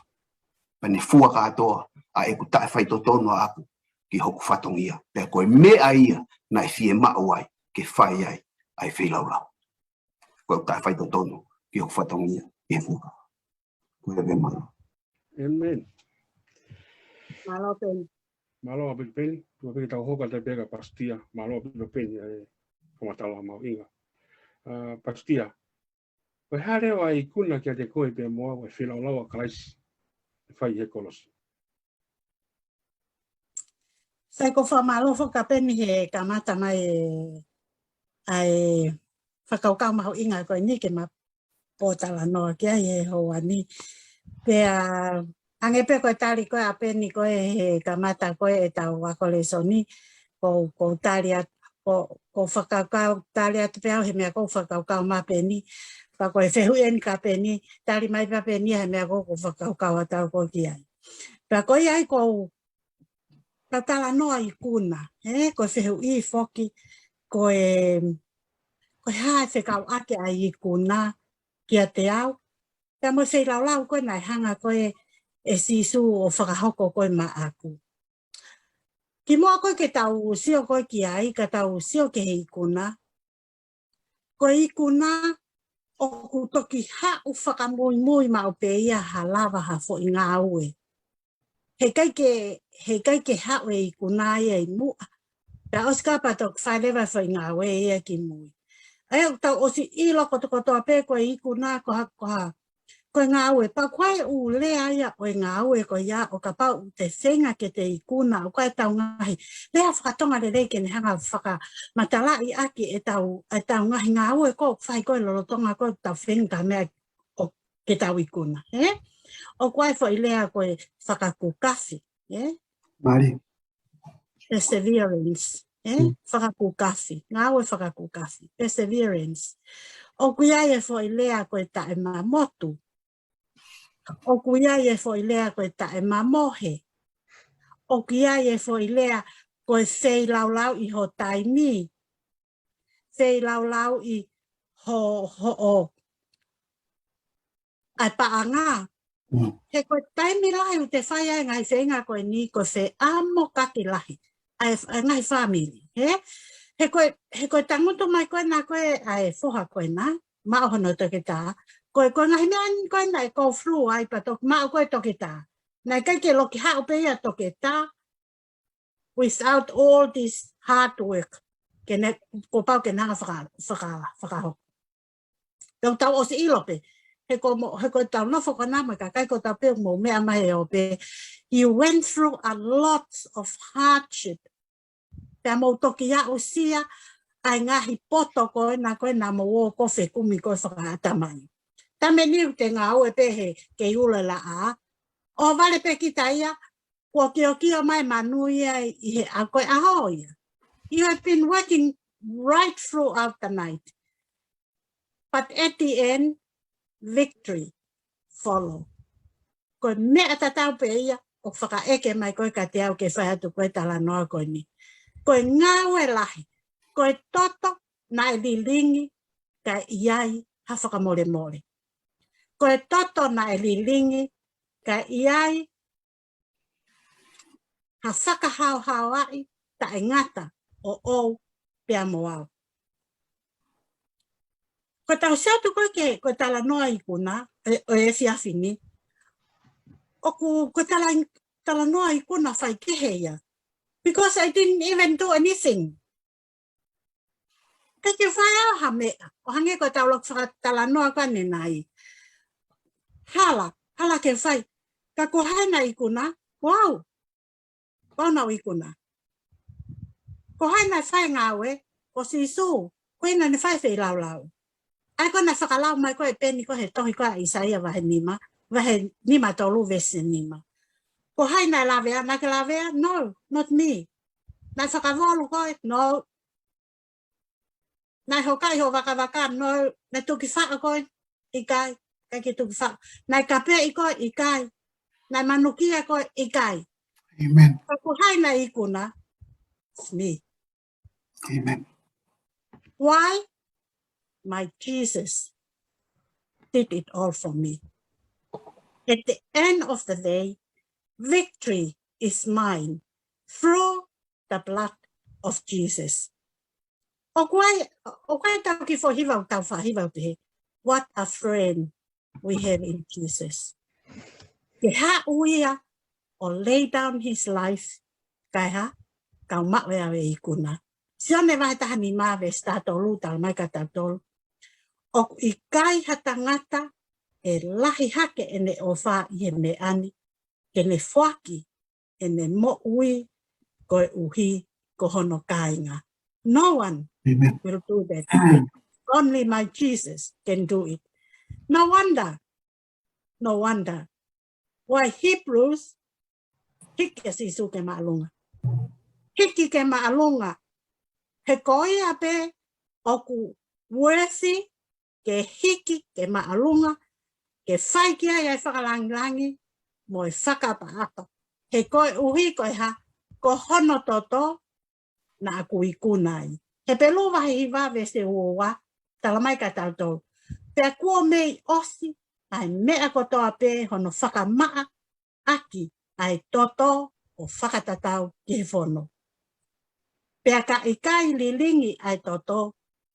Pea ne fua kātoa ʻa ʻeku taʻefaitotonu ʻaʻaku ki hoku fatongia. Pea ko e meʻa ia naʻe fiemaʻu ai ke fai ai ʻa e feilaulau. Ko ʻeku taʻefaitotonu ki hoku fatongia ʻi he fuakava. Ko ia pē, mālō. ʻĒmeni. Mālō Peni. Mālō ʻaupito Peni, tuku pē ke tau hoko atu pē kia Pasitia, mālō ʻaupito Peni, ʻa e fakamatala mahuʻinga. ʻA, Pasitia, ko e hā leva ʻa e ikuna kiate koe pea mo au ʻa e feilaulau ʻa Kalaisi ʻe fai he kolosi? Sai, ʻoku ou fakamālō foki ʻa Peni he kamata mai e, ʻa e fakakaukau mahuʻinga ko eni ke ma pōtalanoa ki ai he houa ni. Pea Hangē pē ko e tali ko ē ʻa Peni ko ē he kamata ko ē ʻetau ako lēsoni, ʻoku ou, ʻoku ou tali atu, ʻoku ou, ʻoku ou fakakaukau, tali atu pē au he meʻa ʻoku ou fakakaukau mai Peni, pea ko e fehuʻi eni kia Peni, tali mai pē Peni he meʻa ʻoku ou, ʻoku ou fakakaukau atu au ko ē ki ai. Pea ko ia ai ʻoku ou talanoa ikuna, ē, ko e fehuʻi foki, ko e, ko e hā e fekauʻaki ʻa e ikuna kiate au, pea mo e feilaulau ko ē naʻe hanga ko ē ʻe Sīsū ʻo fakahoko ko ē maʻaku. Kimuʻa ko ē ke tau sio ko ē ki ai, ka tau sio ki he ikuna. Ko e ikuna ʻoku toki haʻu fakamuimui maʻu pē ia ha lava ha foʻi ngāue. Heʻikai ke, heʻikai ke haʻu e ikuna ia ʻi muʻa. Pea ʻosi ka pea toki fai leva e foʻi ngāue ia ki mui. ʻA ia ʻoku tau ʻosi ʻilo kotokotoa pē ko e ikuna ko ha, ko ha, ko e ngāue. Pea ko e ʻū lea ia ʻo e ngāue ko ia ʻo kapau te te feinga ke te ikuna, ʻoku ʻi ai ʻetau ngaahi lea faka-Tonga lelei ke ne hanga fakamatalaʻi ʻaki ʻetau, ʻetau ngaahi ngāue ʻoku fai ko ē lolotonga ko ē ʻetau feinga ka meʻa ʻo ke tau ikuna, ē? ʻOku ʻi ai e foʻi lea ko e fakakukafi, ē? Mālie. Perseverance, ē? Mm. Fakakukafi, ngāue fakakukafi, perseverance. ʻOku ʻi ai e foʻi lea ko e taʻemamotu. ʻOku ʻi ai e foʻi lea ko e taʻemamohe. ʻOku ʻi ai e foʻi lea ko e feilaulau ʻi ho taimi. Feilaulau ʻi ho, hoʻo ʻa e paʻanga. Mm. He ko e taimi lahi ʻoku te fai ai e ngaahi feinga ko eni ko e feʻamokaki lahi ʻa e, ʻa e ngaahi fāmili, ē? He ko e, he ko e tangutu mai ko ena ko ē ʻa e foha ko ena, maʻu hono toketā. Ko e, ko e ngaahi meʻa ni ko ena ʻe go through ai pea toki maʻu ko ē toketā. Naʻe ʻikai ke loki haʻu pē ia toketā without all this hard work. Ke ne, kuo pau ke ne hanga faka-, faka-, fakahoko. Tau, tau ʻosi ʻilo pē. He ko mo, he ko ʻetau nofo ko ena mo e kakai ko ē ʻoku tau pehē mo meʻa mai ʻo pehē, you went through a lot of hardship. Pea mou toki aʻusia ʻa e ngaahi poto ko ena ko ē naʻa mou ō ko ē fekumi ko ē fakaʻatamai. Taimi ʻe niʻihi ʻoku te ngāue pē he kei ʻulo e laʻā. ʻO vale pē kita ia, kuo kiokio mai manu ia ʻi he ʻa ko e ʻaho ia. You have been working right throughout the night. But at the end, victory follow. Ko e meʻa tatau pē ia ʻoku fakaʻeke mai ko ē kiate au ke fai atu ko ē talanoa ko eni. Ko e ngāue lahi, ko e toto naʻe lilingi kae ʻi ai ha fakamolemole. Ko e toto naʻe lilingi kae ʻi ai ha fakahaohaoaʻi taʻengata ʻoʻou pea mo au. Ko ʻetau sio atu ko ē ki he, ko e talanoa ikuna, ē, ʻo e efiafi ni. ʻOku, ko e tala-, talanoa ikuna faikehe ia. Because I didn't even do anything. ʻIkai ke fai au ha meʻa, ʻo hangē ko ʻetau loki fakatalanoa ko ē ʻanenai. Hala, hala ke fai. Ka ko hai naʻe ikuna, ko au. Ko au naʻe ikuna. Ko hai naʻe fai e ngāue, ko Sīsū, ko ia naʻa ne fai e feilaulau. ʻA ia ko ē naʻe fakalau mai ko ē ʻe Peni ko ē he tohi ko ē ʻa ʻAisea vahe nima, vahe nima tolu veesi nima. Ko hai naʻe lavea, naʻa ke lavea? No, not me. Naʻe fakavolu koe? No. Naʻe hokaʻi ho vakavaka? No. Naʻe tuki faʻo koe? ʻIkai, ʻikai ke tuki faʻo. Naʻe kapeʻi koe? ʻIkai. Naʻe manukia koe? ʻIkai. Amen. Ka ko hai naʻe ikuna? It's me. Amen. Why? My Jesus did it all for me. At the end of the day, victory is mine through the blood of Jesus. ʻOku ʻi ai, ʻoku ʻi ai ʻetau kiʻi foʻi hiva, ʻoku tau faʻa hiva ʻo pehē, what a friend we have in Jesus. Ke haʻu ia ʻo lay down his life, kae hā, kau maʻu ʻe au e ikuna. Sione vahe taha nima veesi taha tolu, talamai kia tautolu, ʻoku ʻikai ha tangata ʻe lahi hake ʻene ʻofa ʻi he meʻa ni, ke ne foaki ʻene moʻui koeʻuhi ko hono kāinga. No one, amen, will do that. Amen. Only my Jesus can do it. No wonder, no wonder ʻa e Hebrews, hiki ʻa Sīsū ke māʻolunga. Hiki ke māʻolunga. He ko ia pē ʻoku worthy ke hiki ke māʻolunga, ke fai ki ai ʻa e fakalangilangi mo e fakaʻapaʻapa. He koeʻuhi ko e hā? Ko hono toto naʻa ku ikuna ai. Hepelū vahe hiva veesi ua ua, talamai kia tautolu: Pea kuo mei ʻosi ʻa e meʻa kotoa pē hono fakamaʻa ʻaki ʻa e toto ʻo fakatatau ki he fono. Pea ka ʻikai lilingi ʻa e toto,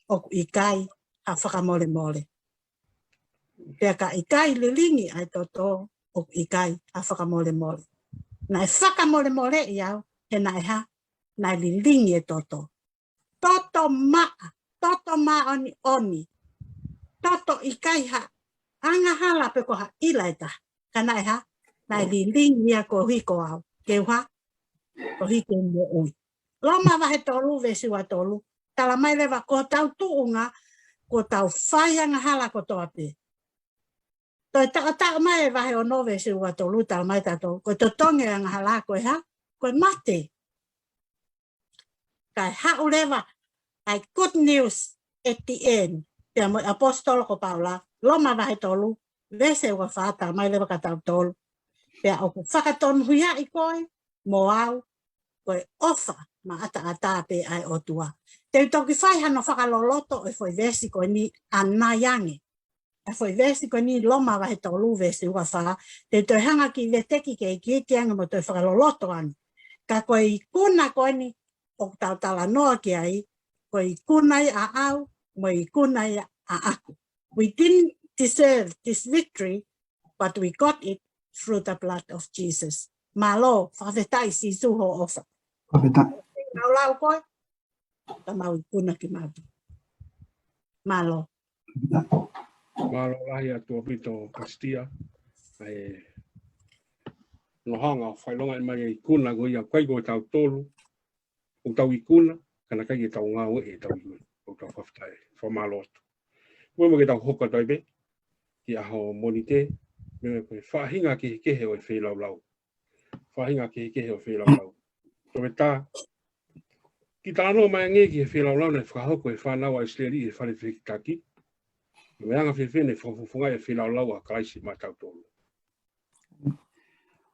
ʻoku ʻikai ha fakamolemole. Pea ka ʻikai lilingi ʻa e toto, ʻoku ʻikai ha fakamolemole. Naʻe fakamolemoleʻi au, he naʻe hā? Naʻe lilingi e toto. Toto maʻa, toto māʻoniʻoni, toto ʻikai ha angahala pe ko ha ʻila ʻe taha. Ka naʻe hā? Naʻe lilingi ia koeʻuhi ko au. Ke u hā? Koeʻuhi ke u moʻui. Loma vahe tolu veesi ua tolu, talamai leva ko hotau tuʻunga, ko hotau fai angahala kotoa pē. Toe taʻotaʻo mai e vahe ono veesi ua tolu, talamai kia tautolu ko e totongi e angahala ko e hā? Ko e mate. Kae haʻu leva ʻa e good news at the end. Pea mo e ʻaposetolo ko Paula, Loma vahe tolu veesi ua fā, talamai leva kia tautolu: Pea ʻoku fakatonuhiaʻi koe mo au ko e ʻofa maʻataʻatā pē ʻa e ʻOtua. Te u toki fai hano fakaloloto e foʻi veesi ko eni ʻanai ange. E foʻi veesi ko eni, Loma vahe tolu veesi ua fā, te u toe hanga ki veteki ke ikiiki ange mo toe fakaloloto ange. Ka ko e ikuna ko eni ʻoku tau talanoa ki ai, ko e ikuna ia ʻaʻau mo e ikuna ia ʻaʻaku. We didn't deserve this victory, but we got it through the blood of Jesus. Mālō, fakafetaʻi Sīsū hoʻo ʻofa. Fakafetaʻi. Laulau koe, ka mau ikuna kimautolu. Mālō. Mālō lahi atu ʻaupito Pasitia. ʻA e nohanga ʻo fakaʻilonga mai e ikuna ko ia, ʻikai ko tautolu ʻoku tau ikuna, ka naʻe ʻikai ke tau ngāueʻi ʻetau ikuna. ʻOku tau fakafetaʻi, fakamālō atu. Mo e mo ke tau hoko atu ai pē ki he ʻaho Mōnite, mo e faʻahinga kehekehe ʻo e feilaulau. Faʻahinga kehekehe ʻo e feilaulau. Tō me tā, kiʻi talanoa mai ange ki he feilaulau naʻe fakahoko ʻe he fānau ʻa ʻIsileli ʻi he fale fehikitaki. Mo e anga fēfē naʻe fakafofongaʻi e feilaulau ʻa Kalaisi maʻatautolu.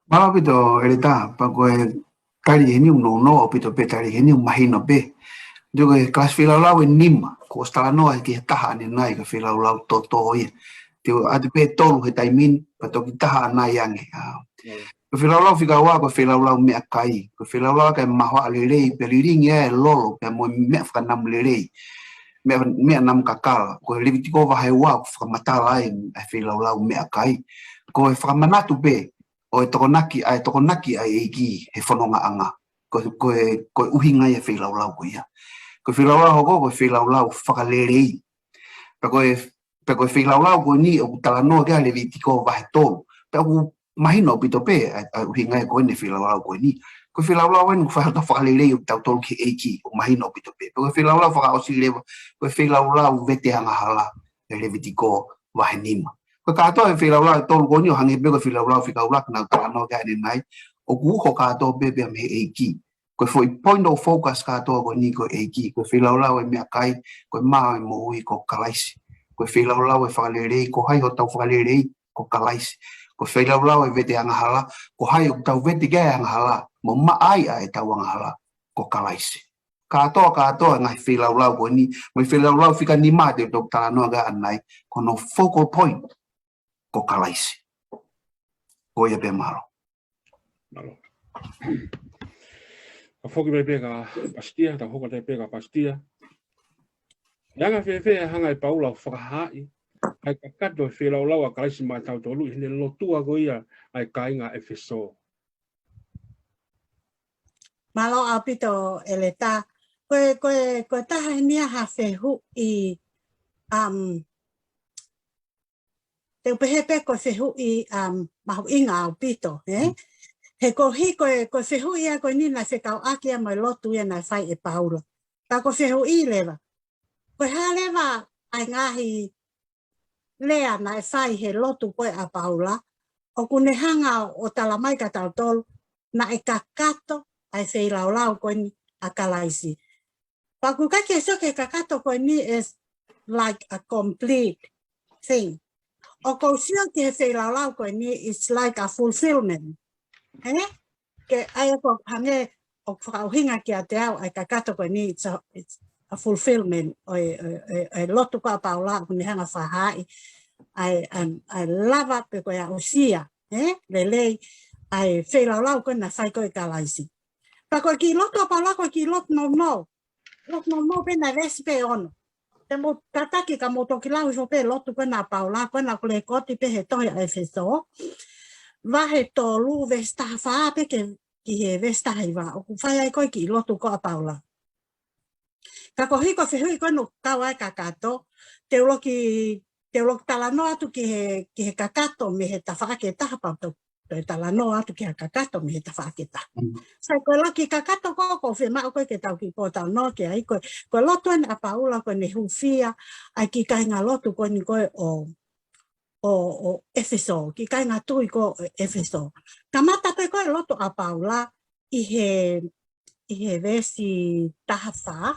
Mālō ʻaupito ʻEletā, pea ko e tali heni ʻoku nounou ʻaupito pē, tali heni ʻoku mahino pē. Te u ko e kalasi feilaulau ʻe nima, kuo ʻosi talanoa ki he taha ʻanenai, ko e feilaulau toto ia. Te u ʻoatu pē tolu he taimi ni, pea toki taha ʻanai ange. ʻA, ko e feilaulau fika ua, ko e feilaulau meʻakai. Ko e feilaulau ʻa e mahoaʻa lelei, pea lilingi e lolo, pea mo e meʻa fakanamu lelei. Meʻa, meʻa namu kakala. Ko e Levitiko vahe ua ʻoku fakamatala ai e feilaulau meʻakai. Ko e fakamanatu pē ʻo e tokonaki, ʻa e tokonaki ʻa e ʻEiki he fonongaʻanga. Ko, ko e, ko e ʻuhinga ia e feilaulau ko ia. Ko e feilaulau hoko, ko e feilaulau fakalelei. Pea ko e, pea ko e feilaulau ko eni ʻoku talanoa ki ai Levitiko vahe tolu. Pea ʻoku mahino ʻaupito pē ʻa, ʻa e ʻuhinga ia ko eni e feilaulau ko eni. Ko e feilaulau eni ʻoku fai hotau fakalelei ʻo tautolu ki he ʻEiki, ʻoku mahino ʻaupito pē. Pea ko e feilaulau fakaʻosi leva, ko e feilaulau vete angahala, ʻe Levitiko vahe nima. Ko e kātoa e feilaulau ʻe tolu ko eni ʻo hangē pē ko e feilaulau fika ua naʻa ku talanoa ki ai ʻanenai, ʻoku uho kātoa pē pea mei he ʻEiki. Ko e foʻi point of focus kātoa ko eni ko e ʻEiki. Ko e feilaulau e meʻakai, ko e mā ʻo e moʻui ko Kalaisi. Ko e feilaulau e fakalelei, ko hai hotau fakalelei, ko Kalaisi. Ko e feilaulau e vete angahala, ko hai ʻoku tau vete ki ai e angahala, mo maʻa ai ʻa ʻetau angahala, ko Kalaisi. Kātoa, kātoa e ngaahi feilaulau ko eni, mo e feilaulau fika nima te u toki talanoa ki ai ʻanenai, ko hono focal point ko Kalaisi. Ko ia pē, mālō. Mālō. Ka foki mai pē kia Pasitia, tau hoko atu pē kia Pasitia. ʻE anga fēfē e hanga ʻe Paula ʻo fakahaaʻi ʻa e kakato e feilaulau ʻa Kalaisi maʻatautolu ʻi heʻene lotua ko ia ʻa e kāinga ʻEfesō? Mālō ʻaupito ʻEletā. Ko e, ko e, ko e taha eni ia ha fehuʻi, um, te u pehē pē ko e fehuʻi, um, mahuʻinga ʻaupito, ē? Mm. He koeʻuhi ko e, ko e fehuʻi ia ko eni naʻe fekauʻaki ia mo e lotu ia naʻe fai ʻe Paula. Ka ko e fehuʻi leva, ko e hā leva ʻa e ngaahi lea naʻe fai he lotu ko ē ʻa Paula, ʻoku ne hanga ʻo talamai kia tautolu naʻe kakato ʻa e feilaulau ko eni ʻa Kalaisi. Pea ʻoku ʻikai ke sio ki he kakato ko eni as like a complete thing. ʻOku ou sio ki he feilaulau ko eni, it's like a fulfillment. He? Ke ʻai ko hangē ʻoku fakaʻuhinga kiate au ʻa e kakato ko eni, it's a, it's a fulfillment ʻo e, ʻo e, ʻo e, ʻo e lotu ko ia ʻa Paula ʻoku ne hanga ʻo fakahaaʻi ʻa e, ʻa e, ʻa e lava pe ko e aʻusia, he? Lelei ʻa e feilaulau ko ē naʻe fai ko ē ʻe Kalaisi. Pea ko e kiʻi lotu ʻa Paula ko e kiʻi lotu nounou. Lotu nounou pē, naʻe veesi pē ʻe ono. Te mou tataki ka mou toki lau hifo pē lotu ko ena ʻa Paula, ko ena ʻoku lekooti pē he tohi ʻa ʻEfesō. Vahe tolu, veesi taha fā pē ki he, ki he veesi taha hiva. ʻOku fai ai ko ē kiʻi lotu ko ia ʻa Paula. Ka koeʻuhi ko e fehuʻi ko ena ʻoku kau ai e kakato, te u loki, te u loki talanoa atu ki he, ki he kakato mei he tafaʻaki ʻe taha pea u toe talanoa atu ki he kakato mei he tafaʻaki ʻe taha. Mm. Sai, ko e loki kakato ko ē ʻoku ou fiemaʻu ko ē ke tau kiʻi pōtalanoa ki ai, ko e, ko e lotu ena ʻa Paula ko ʻene hūfia ʻa e kiʻi kāinga lotu ko eni ko ē ʻo, ʻo, ʻo ʻEfesō, kiʻi kāinga tui ko ē ʻo ʻEfesō. Kamata pē ko ē lotu ʻa Paula ʻi he, ʻi he veesi taha fā,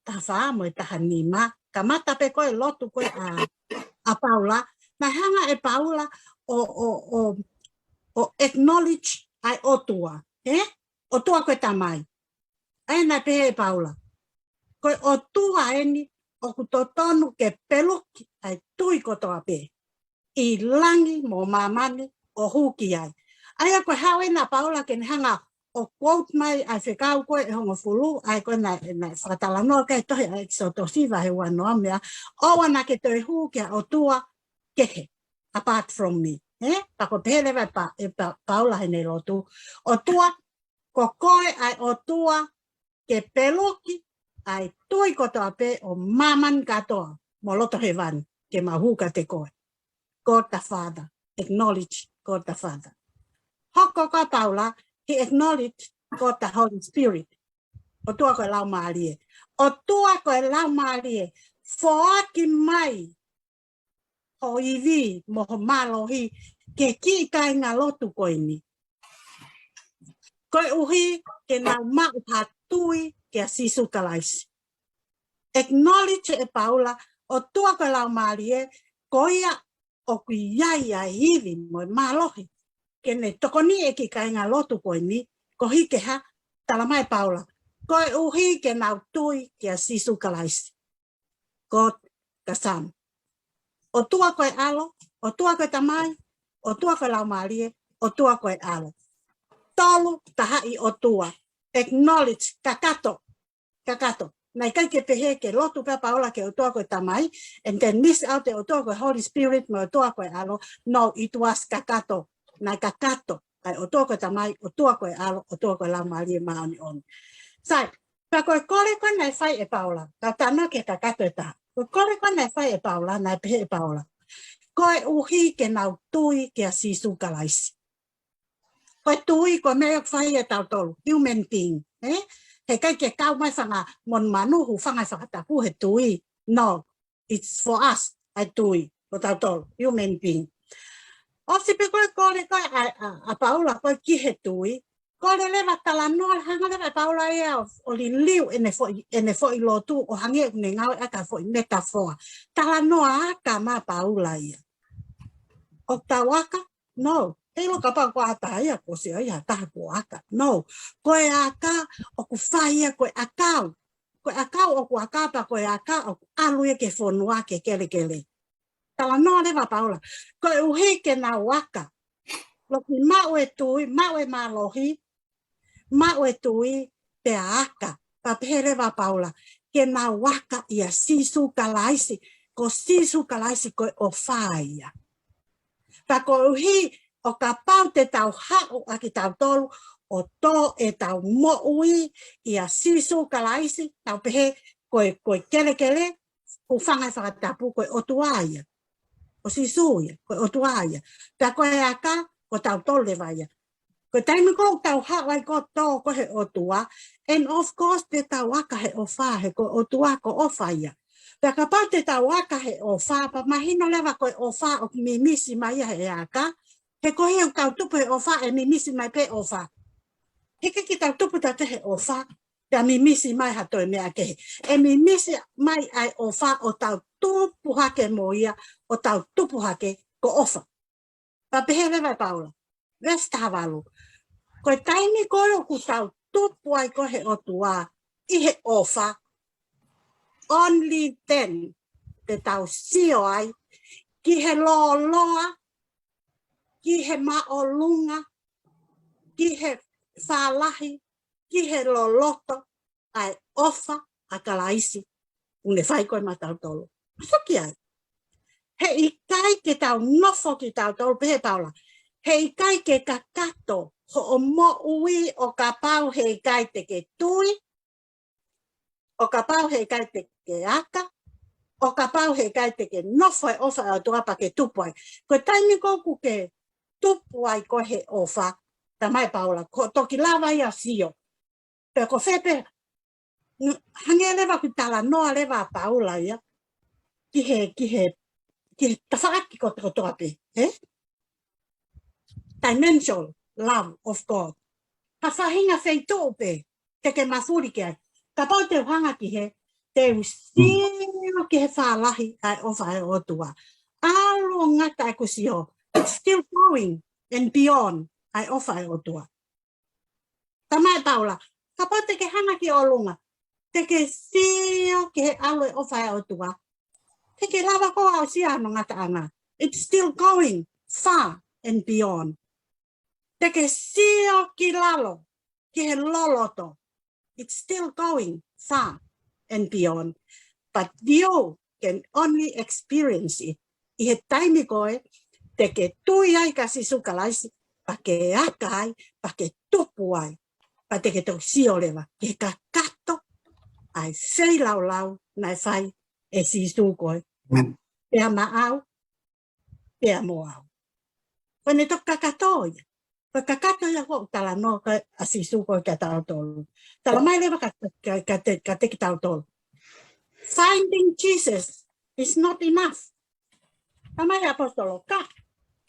taha fā mo e taha nima, kamata pē ko ē lotu ko ē ʻa, ʻa Paula, naʻe hanga ʻe Paula ʻo, ʻo, ʻo, ʻo acknowledge ʻa e ʻOtua, he? ʻOtua ko e Tamai. ʻA ia naʻe pehē ʻe Paula, ko e ʻOtua eni ʻoku totonu ke peluki ʻa e tui kotoa pē ʻi langi mo māmani ʻo hū ki ai. ʻA ia ko e haʻu ena ʻa Paula ke ne hanga ʻo quote mai ʻa e fekau ko ē ʻe hongofulu, ʻa ia ko ē naʻe, naʻe fakatalanoa ki ai e tohi ʻa ʻEkisoto vahe uanoa, meʻa, ʻoua naʻa ke toe hū ki ha ʻotua kehe, apart from me. He? Pea ko e pehē leva ʻe Pa-, ʻe Pa-, Paula heʻene lotu, ʻOtua, ko koe ʻa e ʻOtua ke peluki ʻa e tui kotoa pē ʻo māmani kātoa mo loto hēvani ke mau hū kiate koe. God the Father, acknowledge God the Father. Hoko ko ē ʻa Paula, he acknowledge God the Holy Spirit. ʻOtua ko e Laumālie. ʻOtua ko e Laumālie, foaki mai ho ivi mo ho mālohi ki he kiʻi kāinga lotu ko eni, koeʻuhi ke nau maʻu ha tui kia Sīsū Kalaisi. Acknowledge ʻe Paula, ʻOtua ko e Laumālie, ko ia ʻoku ʻi ai ʻa e ivi mo e mālohi ke ne tokoniʻi e kiʻi kāinga lotu ko eni, koeʻuhi ke hā? Talamai ʻe Paula, koeʻuhi ke nau tui kia Sīsū Kalaisi. God the Son. ʻOtua ko e ʻAlo, ʻOtua ko e Tamai, ʻOtua ko e Laumālie, ʻOtua ko e ʻAlo. Tolu tahaʻi ʻOtua. Acknowledge, kakato, kakato. Naʻe ʻikai ke pehē ke lotu pē ʻa Paula ki he ʻOtua ko e Tamai, and then miss out e ʻOtua ko e Holy Spirit mo e ʻOtua ko e ʻAlo. No, it was kakato. Naʻe kakato ʻa e ʻOtua ko e Tamai, ʻOtua ko e ʻAlo, ʻOtua ko e Laumālie Māʻoniʻoni. Sai, ka ko e kole ko ē naʻe fai ʻe Paula, ka tana ke kakato ʻe taha. Ko e kole ko ē naʻe fai ʻe Paula, naʻe pehē ʻe Paula, koeʻuhi ke nau tui kia Sīsū Kalaisi. Ko e tui, ko e meʻa ʻoku fai ʻe tautolu, human being, ē? He ʻikai ke kau mai fanga monumanu, hūfanga he fakatapu he tui. No, it's for us, ʻa e tui, ko tautolu, human being. ʻOsi pē ko e kole ko ē ʻa, ʻa, ʻa Paula ko ē ki he tui, kole leva talanoa, hanga leva ʻe Paula ia ʻo, ʻo liliu ʻene foʻi, ʻene foʻi lotu ʻo hangē ʻoku ne ngāueʻaki ha foʻi metaphor. Talanoa aka mai ʻa Paula ia. ʻOku tau aka? No. ʻIkai ke ʻilo kapau ko ha taha ia kuo sio ai ha taha kuo aka. No. Ko e aka ʻoku fai ia ko e ʻakau. Ko e ʻakau ʻoku aka pea ko e aka ʻoku ʻalu ia ki he fonua, ki he kelekele. Talanoa leva ʻa Paula, koeʻuhi ke nau aka. Loki maʻu e tui, maʻu e mālohi, maʻu e tui, pea aka. Pea pehē leva ʻa Paula, ke nau aka ʻia Sīsū Kalaisi, ko Sīsū Kalaisi ko e ʻofa ia. Pea koeʻuhi ʻo kapau te tau haʻu ʻa kitautolu ʻo tō ʻetau moʻui ʻia Sīsū Kalaisi, tau pehē ko e, ko e kelekele, hūfanga he fakatapu ko e ʻOtua ia. Ko Sīsū ia, ko e ʻOtua ia. Pea ko e aka, ko tautolu leva ia. Ko e taimi ko ē ʻoku tau haʻu ai ko ē ʻo tō ko ē he ʻOtua, and of course te tau aka he ʻofa, he ko e ʻOtua ko e ʻofa ia. Pea kapau te tau aka he ʻofa, pea mahino leva ko e ʻofa ʻoku mimisi mai ia he aka, He ko e hā ʻoku tau tupu he ʻofa, ʻe mimisi mai pē ʻofa. He ʻikai ke tau tupu tautolu he ʻofa, pea mimisi mai ha toe meʻa kehe. ʻE mimisi mai ʻa e ʻofa ʻo tau tupu hake mo ia, ʻo tau tupu hake ko ʻofa. Pea pehē leva ʻe Paula, veesi taha valu. Ko e taimi ko ē ʻoku tau tupu ai ko ē he ʻOtua ʻi he ʻofa, only then te tau sio ai ki he lōloa, ki he māʻolunga, ki he fālahi, ki he loloto ʻa e ʻofa ʻa Kalaisi ʻoku ne fai ko ē maʻa tautolu. Sio ki ai. He ʻikai ke tau nofo kitautolu, pehē ʻe Paula, he ʻikai ke kakato hoʻo moʻui ʻo kapau he ʻikai te ke tui, ʻo kapau he ʻikai te ke aka, ʻo kapau he ʻikai te ke nofo he ʻofa ʻa e ʻOtua pea ke tupu ai. Ko e taimi ko ē ʻoku ke tupu ai ko ē he ʻofa, talamai ʻe Paula, ko e toki lava ia ʻo sio. Pea ko fē pē, hangē leva ko e talanoa leva ʻa Paula ia ki he, ki he, ki he tafaʻaki kotoa pē, ē? Dimension, love of God. Ha faʻahinga feituʻu pē te ke mafuli ki ai. Kapau te u hanga ki hē, te u sio ki he fālahi ʻa e ʻofa ʻa e ʻOtua. ʻAlu ʻo ngata ʻeku sio. It's still going and beyond ʻa e ʻofa ʻa e ʻOtua. Talamai ʻe Paula, kapau te ke hanga ki ʻolunga, te ke sio ki he ʻalu e ʻofa ʻa e ʻOtua, te ke lava koā ʻo sio hono ngataʻanga. It's still going far and beyond. Te ke sio ki lalo, ki he loloto. It's still going far and beyond. But you can only experience it ʻi he taimi ko ē te ke tui ai kia Sīsū Kalaisi, pea ke aka ai, pea ke tupu ai, pea te ke toki sio leva ki he kakato ʻa e feilaulau naʻe fai ʻe Sīsū ko ē. Amen. Pea maʻau, pea mo au. Ko ʻene toki kakato ia. Ko e kakato ia ʻoku talanoa ko ē ʻa Sīsū ko ē kia tautolu. Talamai leva kia, kia, kia te, kia te kitautolu. Finding Jesus is not enough. Talamai ʻe he ʻaposetolo, ka,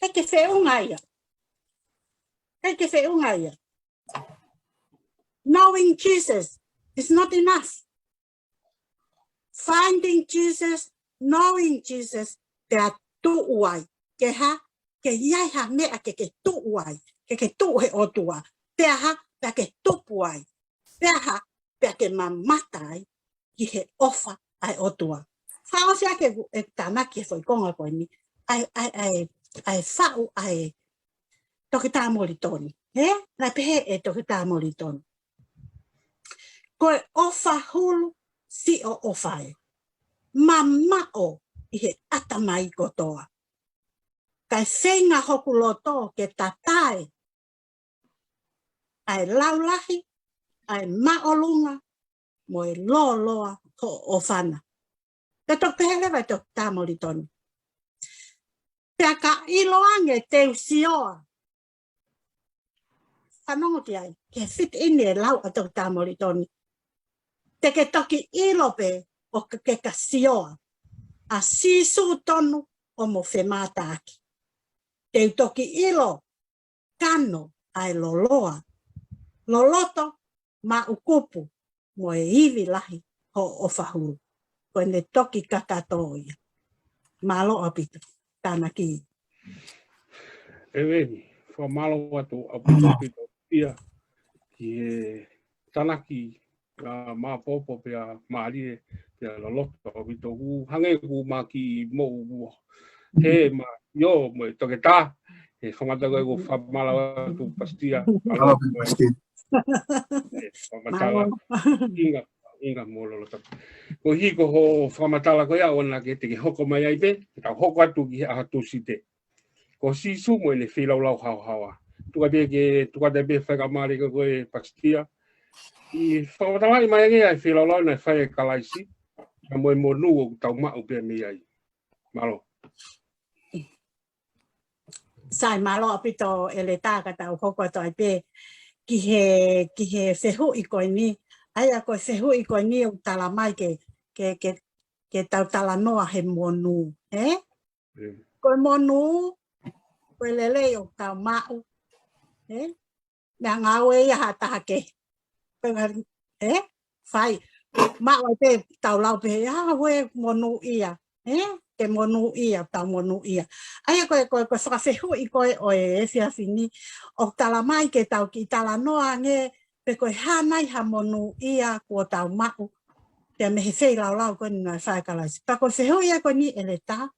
ʻikai ke feʻunga ia. ʻIkai ke feʻunga ia. Knowing Jesus is not enough. Finding Jesus, knowing Jesus, pea tuʻu ai. Ke hā, ke ʻi ai ha meʻa ke ke tuʻu ai, ke ke tuʻu he ʻOtua. Pea hā, pea ke tupu ai. Pea hā, pea ke mamata ai ki he ʻofa ʻa e ʻOtua. Fakaʻosi ʻaki ʻeku, ʻeku tānaki he foʻi konga ko eni. ʻA e, ʻa e, ʻa e, ʻa e faʻu ʻa e Toketā Molitoni. Ē? Naʻe pehē ʻe Toketā Molitoni, ko e ʻofa hulu siʻo ʻofa ē, mamaʻo ʻi he ʻatamai kotoa. Kae feinga hoku loto ke tatae ʻa e laulahi, ʻa e māʻolunga, mo e lōloa hoʻo ʻofa na. Pea toki pehē leva ʻe Toketā Molitoni, pea ka ʻiloange te u sioa. Fanongo ki ai, ke fit in e lau ʻa Toketā Molitoni. Te ke toki ʻilo pē ʻoku ke ka sioa ʻa Sīsū tonu ʻo mo femātaaki. Te u toki ʻilo kano ʻa e lōloa, loloto, māʻukupu, mo e ivi lahi hoʻo ʻofa hulu. Ko ʻene toki kakato ia. Mālō ʻaupito. Tānaki. ʻEmeni. Fakamālō atu ʻaupito ʻaupito ia ki he tānaki, ʻa, maopoopo pea mālie pea loloto ʻaupito. ʻOku hangē ʻoku ma kiʻi moʻua. He ma, ʻio, mo e Toketā, he fakamatala ko ē ʻoku fakamālō atu Pasitia. Mālō, Mālō, Pasitia. ʻE, fakamatala. Mālō. ʻInga, ʻinga mo loloto. Ko e hiko hoʻo fakamatala ko ia ʻoua naʻa ke te ke hoko mai ai pē, ke tau hoko atu ki he ʻaho Tūsite. Ko Sīsū mo ʻene feilaulau haohaoa. Tuku pē ke, tuku pē fai ka mare ko e Pasitia. ʻI he fakamatalaʻi mai ange ʻa e feilaulau naʻe fai ʻe Kalaisi, ka mo e monū ʻoku tau maʻu pē mei ai. Mālō. Sai, mālō ʻaupito ʻEletā, ka tau hoko atu ai pē ki he, ki he fehuʻi ko eni. ʻA ia ko e fehuʻi ko eni ʻoku talamai ke, ke, ke, ke tau talanoa he monū, ē? ʻIo. Ko e monū, ko e lelei ʻoku tau maʻu. Ē? Meʻa ngāue ia ha taha kehe. Ko e ngaahi, ē? Fai. Maʻu ai pē tau lau pē, ʻa, ʻoua ʻe monūʻia. Ē? Ke monūʻia, tau monūʻia. ʻA ia ko e, ko e, ko e fakafehuʻi ko ē ʻo e efiafi ni, ʻoku tala mai ke tau kiʻi talanoa ange, pe ko e hā nai ha monūʻia kuo tau maʻu. Pea mei he feilaulau ko eni naʻe fai ʻe Kalaisi. Pea ko e fehuʻi ia ko eni ʻEletā.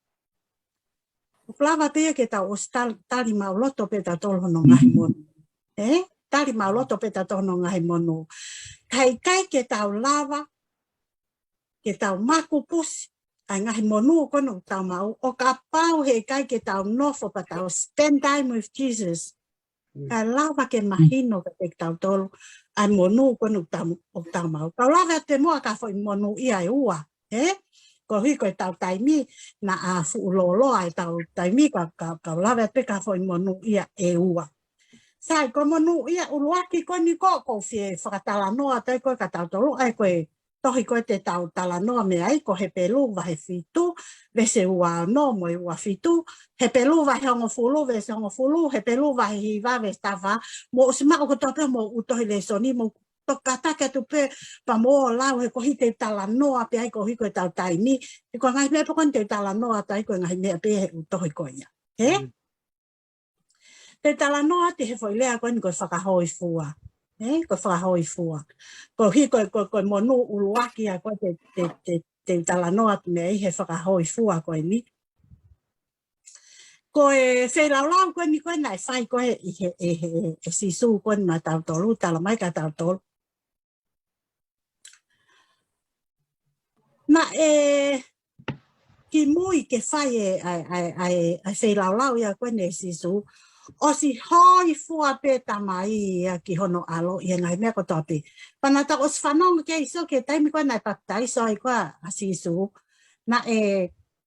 ʻOku lava pē ia ke tau ʻosi tal-, tali maʻuloto pē tautolu hono ngaahi monū. Ē? Tali maʻuloto pē tautolu hono ngaahi monū. Ka ʻikai ke tau lava, ke tau makupusi ʻa e ngaahi monū ko eni ʻoku tau maʻu, ʻo kapau he ʻikai ke tau nofo pea tau spend time with Jesus. Mm. Kae lava ke mahino kiate kitautolu ʻa e monū ko eni ʻoku tau, ʻoku tau maʻu. Kau lave atu pē muʻa ki ha foʻi monūʻia ʻe ua, ē? Koeʻuhi ko ʻetau taimi, naʻa fuʻu lōloa ʻetau taimi, ka, ka, kau lave atu pē ki ha foʻi monūʻia ʻe ua. Sai, ko e monūʻia ʻuluaki ko eni ko, ʻoku ou fie fakatalanoa atu ai ko ē kiate kitautolu, ʻa ia ko e tohi ko ē te tau talanoa mei ai, ko Hepelū vahe fitu, veesi ua ono mo e ua fitu, Hepelū vahe hongofulu, veesi hongofulu, Hepelū vahe hiva, veesi taha fā, mou ʻosi maʻu kotoa pē homou tohi lēsoni, mou toki kātaki atu pē, pea mou ō ʻo lau he koeʻuhi te u talanoa pē ai koeʻuhi ko ʻetau taimi, he ko e ngaahi meʻa pē ko eni te u talanoa atu ai ko e ngaahi meʻa pē he ʻū tohi ko ia. Ē? Mm. Te u talanoa atu he foʻi lea ko eni ko e fakahōifua. Ē, ko e fakahōifua. Koeʻuhi ko e, ko e, ko e monū ʻuluaki ia ko ē te, te, te, te u talanoa atu mei ai he fakahōifua ko eni. Ko e feilaulau ko eni ko ē naʻe fai ko ē ʻe he, ʻe he, ʻe Sīsū ko eni maʻa tautolu, tala mai kiate kitautolu. Naʻe kimui ke fai e, ʻa e, ʻa e, ʻa e, ʻa e feilaulau ia ko eni ʻe Sīsū, ʻosi hōifua pē Tamai ia ki hono ʻAlo ʻi he ngaahi meʻa kotoa pē. Pea naʻa tau ʻosi fanongo ki ai ʻi he taimi ko ē naʻe papitaiso ai ko ē ʻa Sīsū. Naʻe,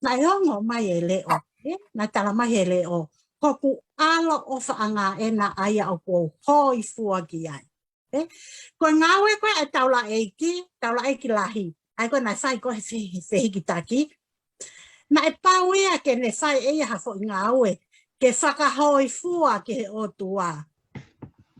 naʻe ongo mai e leʻo, ē? Naʻe tala mai he leʻo, ko hoku ʻAlo ʻofaʻanga ena ʻa ia ʻoku ou hōifua ki ai. Ē? Ko e ngāue ko ē ʻa e taulaʻeiki, taulaʻeiki lahi. ʻA ia ko ē naʻe fai ko ē he fe-, he fehikitaki. Naʻe pau ia ke ne fai ʻe ia ha foʻi ngāue, ke fakahōifua ki he ʻOtua.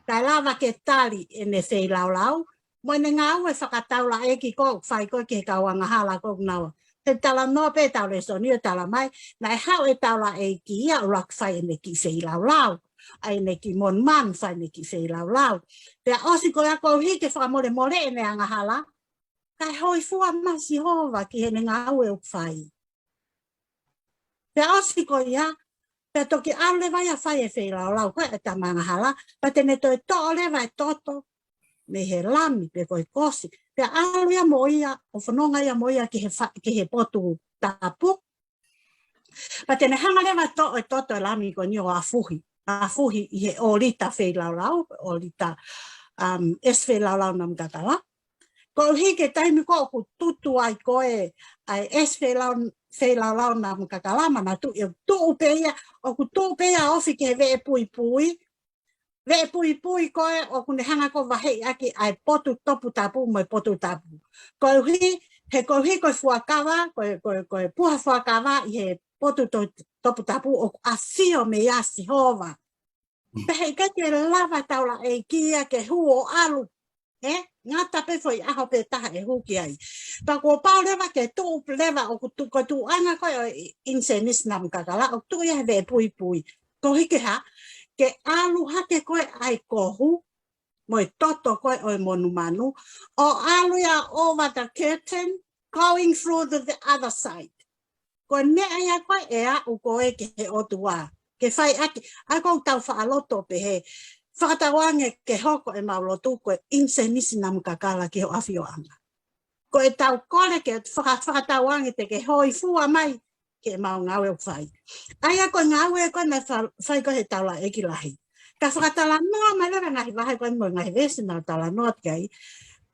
Kae lava ke tali ʻene feilaulau, mo ʻene ngāue fakataulaʻeiki ko ē ʻoku fai ko ē ki he kau angahala ko ē ʻoku nau. He talanoa pē ʻetau lēsoni ʻo tala mai, naʻe haʻu e taulaʻeiki ia ʻo ʻuluaki fai ʻene kiʻi feilaulau. ʻA ʻene kiʻi monumanu fai ʻene kiʻi feilaulau. Pea ʻosi ko ia koeʻuhi ke fakamolemoleʻi ʻene angahala, kae hōifua mai Sihova ki heʻene ngāue ʻoku fai. Pea ʻosi ko ia, pea toki ʻalu leva ia ʻo fai e feilaulau ko ē ʻa e tama angahala, pea te ne toe toʻo leva e toto mei he lami pe ko e kosi, pea ʻalu ia mo ia, ʻo fononga ia mo ia ki he fa-, ki he potu tapu. Pea te ne hanga leva ʻo toʻo e toto e lami ko eni ʻo ʻafuhi, ʻafuhi ʻi he ʻōlita feilaulau, ʻōlita, um, ʻesi feilaulau namu kakala. Koeʻuhi ko e taimi ko ē ʻoku tutu ai ko ē ʻa e ʻesi feilau-, feilaulau namu kakala, manatuʻi ʻoku tuʻu pē ia, ʻoku tuʻu pē ia ʻo ofi ki he veʻe puipui. Veʻe puipui ko ē ʻoku ne hanga ko ē ʻo vaheʻi ʻaki ʻa e potu toputapu mo e potu tapu. Koeʻuhi, he koeʻuhi ko e fuakava, ko e, ko e, ko e puha fuakava ʻi he potu to-, toputapu ʻoku ʻafio mei ai ʻa Sihova. Pea heʻikai ke lava e taulaʻeiki ia ke hū ʻo ʻalu. Ē? Ngata pē foʻi ʻaho pē taha ʻe hū ki ai. Pea kuo pau leva ke tuʻu leva ʻoku tu-, ko e tuʻuʻanga ko ē ʻo e ʻinisenisi namu kakala, ʻoku tuʻu ia he veʻe puipui. Koeʻuhi ke hā, ke ʻalu hake ko ē ʻa e kohu, mo e toto ko ē ʻo e monumanu, ʻo ʻalu ia over the curtain, going through the, the other side. Ko e meʻa ia ko ē ʻe aʻu ko ē ki he ʻOtua, ke fai ʻaki, ʻa ia ʻoku tau faʻa loto pehē, fakatauange ke hoko ʻemau lotu ko e ʻinisenisi namu kakala ki ho ʻafioʻanga. Ko ʻetau kole ke faka-, fakatauange te ke hōifua mai ki heʻemau ngāue ʻoku fai. ʻA ia ko e ngāue ko ē naʻe fa-, fai ko ē he taulaʻeiki lahi. Ka fakatalanoa mai leva e ngaahi vahe ko ē mo e ngaahi veesi naʻa ku talanoa ki ai.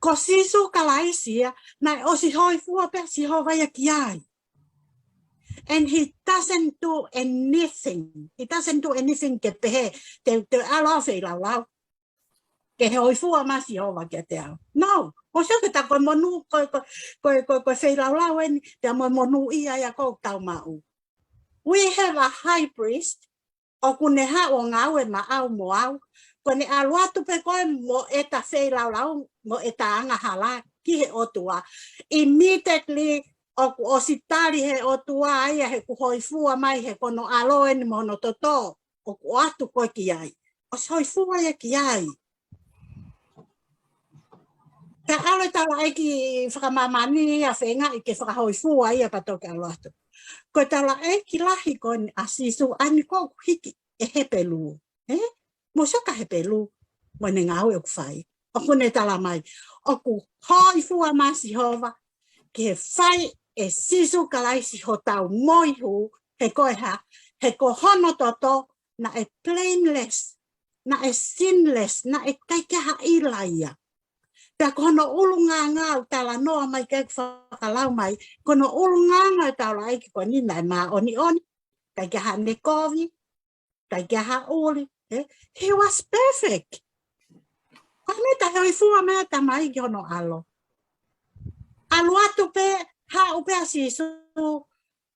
Ko Sīsū Kalaisi ia, naʻe ʻosi hōifua pē ʻa Sihova ia ki ai. And he doesn't do anything. He doesn't do anything ke pehē, te, te ʻalu ʻo feilaulau. Ke hōifua mai ʻa Sihova kiate au. No. Ko e sio ke ta ko e monū, ko e, ko e, ko e, ko e, ko e feilaulau eni, pea mo e monūʻia ia ʻoku tau maʻu. We have a high priest ʻoku ne haʻu ʻo ngāue maʻau mo au. Ko ʻene ʻalu atu pē ko ē mo ʻeta feilaulau, mo ʻeta angahala ki he ʻOtua. Immediately, ʻoku ʻosi tali he ʻOtua ia heʻeku hōifua mai he ko hono ʻAlo eni mo hono toto. ʻOku ʻoatu ko ē ki ai. ʻOsi hōifua ia ki ai. Ka ʻalu e taulaʻeiki fakamāmani ia feingaʻi ke fakahōifua ia pea toki ʻalu atu. Ko e taulaʻeiki lahi ko eni ʻa Sīsū ʻa eni ko ʻoku hiki ʻe Hepelū. Ē? Mou sio ki Hepelū. Mo ʻene ngāue ʻoku fai. ʻOku ne tala mai. ʻOku hōifua mai Sihova. Ke fai ʻe Sīsū Kalaisi hotau moihū. He ko e hā. He ko hono toto. Naʻe blameless. Naʻe sinless. Naʻe ʻikai ke ha ʻila ia. Pea ko hono ʻulungaanga ʻoku talanoa mai ke fakalau mai. Ko hono ʻulungaanga ʻo e taulaʻeiki ko eni naʻe māʻoniʻoni. ʻIkai ke ha ne kovi. ʻIkai ke ha ʻuli. Ē? He was perfect. Ko ʻene taʻehōifua mai ʻa e Tamai ki hono ʻAlo. ʻAlu atu pē, haʻu pē ʻa Sīsū.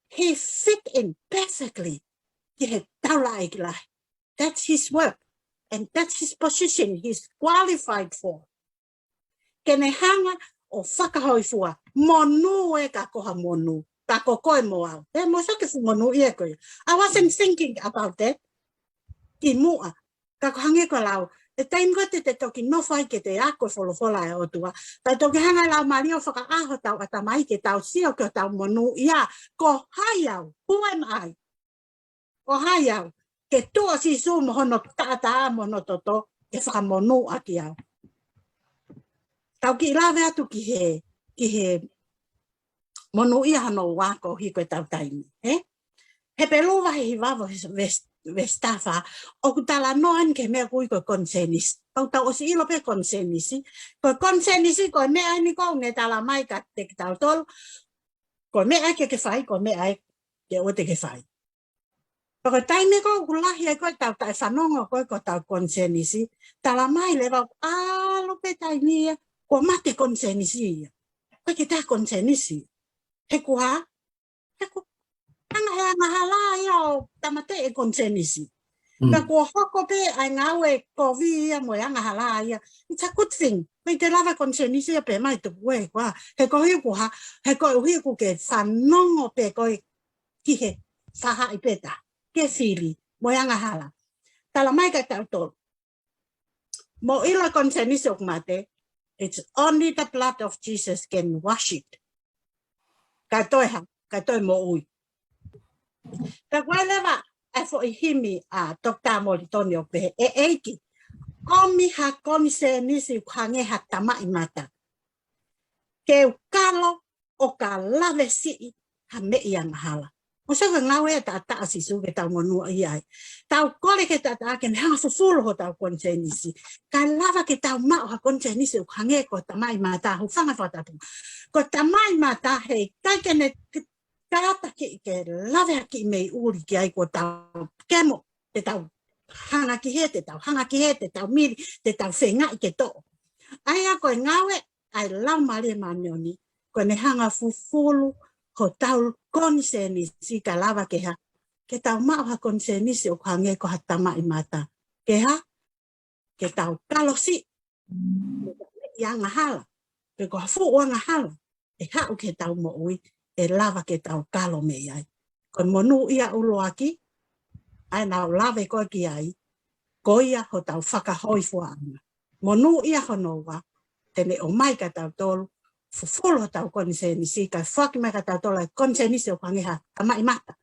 He fit in perfectly. Ki he taulaʻeiki lahi. That's his work. And that's his position he's qualified for. Ke ne hanga ʻo fakahōifua. Monū ē ka ko ha monū. Ka ko koe mo au. Ē, mou sio ki he fuʻu monū ia ko ia. I wasn't thinking about that. Ki muʻa. Ka ko e hangē ko e lau. ʻE taimi ko ē te te toki nofo ai ke te ako e folofola ʻa e ʻOtua. Pea toki hanga ʻe he Laumālie ʻo fakaʻā hotau ʻatamai ke tau sio ki hotau monū ia. Ko hai au. Who am I? Ko hai au, ke tuʻu ʻa Sīsū mo hono taʻataʻa mo hono toto, ke fakamonūʻaki au. Tau kiʻi lave atu ki he, ki he monūʻia hono ua koeʻuhi ko ʻetau taimi, ē? Hepelū vahe hiva veesi, veesi taha fā, ʻoku talanoa eni ki he meʻa ʻoku ui ko e konisēnisi. Tau tau ʻosi ʻilo pē konisēnisi. Ko e konisēnisi, ko e meʻa eni ʻoku ne tala mai kiate kitautolu. Ko e meʻa ē ke ke fai, ko e meʻa ē ke ʻoua te ke fai. Pea ko e taimi ko ē ʻoku lahi ai ko ē ʻetau taʻefanongo ko ē ko ʻetau konisēnisi, tala mai leva ʻoku ʻalu pē taimi ia, kuo mate konisēnisi ia. ʻOku ʻikai ke toe konisēnisi. He kuo hā? He kuo hanga ʻe he angahala ia ʻo tāmateʻi e konisēnisi. Mm. Pea kuo hoko pē ʻa e ngāue kovi ia mo e angahala ia. It's a good thing. ʻOku ʻikai ke lava konisēnisi ia pē mai tuku ē kuo hā. He koeʻuhi kuo hā, he koeʻuhi kuo ke fanongo pē ko ē ki he faʻahi pē ta, ki he fili, mo e angahala. Tala mai kiate kitautolu. Mou ʻilo e konisēnisi ʻoku mate. It's only the blood of Jesus can wash it. Kae toe hā, kae toe moʻui. Pea ko e leva, ʻa e foʻi himi ʻa Toketā Molitoni ʻoku pehē, ʻE ʻEiki, ʻomi ha konisēnisi ʻoku hangē ha tamaʻi mata. Ke u kalo ʻo ka lave siʻi ha meʻi angahala. Mou sio ki he ngāue ʻa e taʻataʻa ʻa Sīsū ke tau monūʻia ai. Tau kole ki he taʻataʻa ke ne hanga fufulu hotau konisēnisi. Kae lava ke tau maʻu ha konisēnisi ʻoku hangē ko e tamaʻi mata, hūfanga he fakatapu. Ko e tamaʻi mata heʻikai ke ne kātaki ke lave ha kiʻi meʻi ʻuli ki ai kuo tau kemo, te tau hanga ki hē, te tau hanga ki hē, te tau mili, te tau feingaʻi ke toʻo. ʻA ia ko e ngāue ʻa e Laumālie Māʻoniʻoni, ko ʻene hanga fufulu hotau konisēnisi kae lava ke hā, ke tau maʻu ha konisēnisi ʻoku hangē ko ha tamaʻi mata. Ke hā, ke tau kalo siʻi, mo e meʻi angahala, pe ko ha fuʻu angahala, ʻe haʻu ki heʻetau moʻui, ʻe lava ke tau kalo mei ai. Ko e monūʻia ʻuluaki, ʻa ē naʻa ku lave ko ē ki ai, ko ia hotau fakahōifuaʻanga. Monūʻia hono ua, te ne ʻomai kiate kitautolu, fufulu hotau konisēnisi, kae foaki mai kiate kitautolu ʻa e konisēnisi ʻoku hangē ha tamaʻi mata.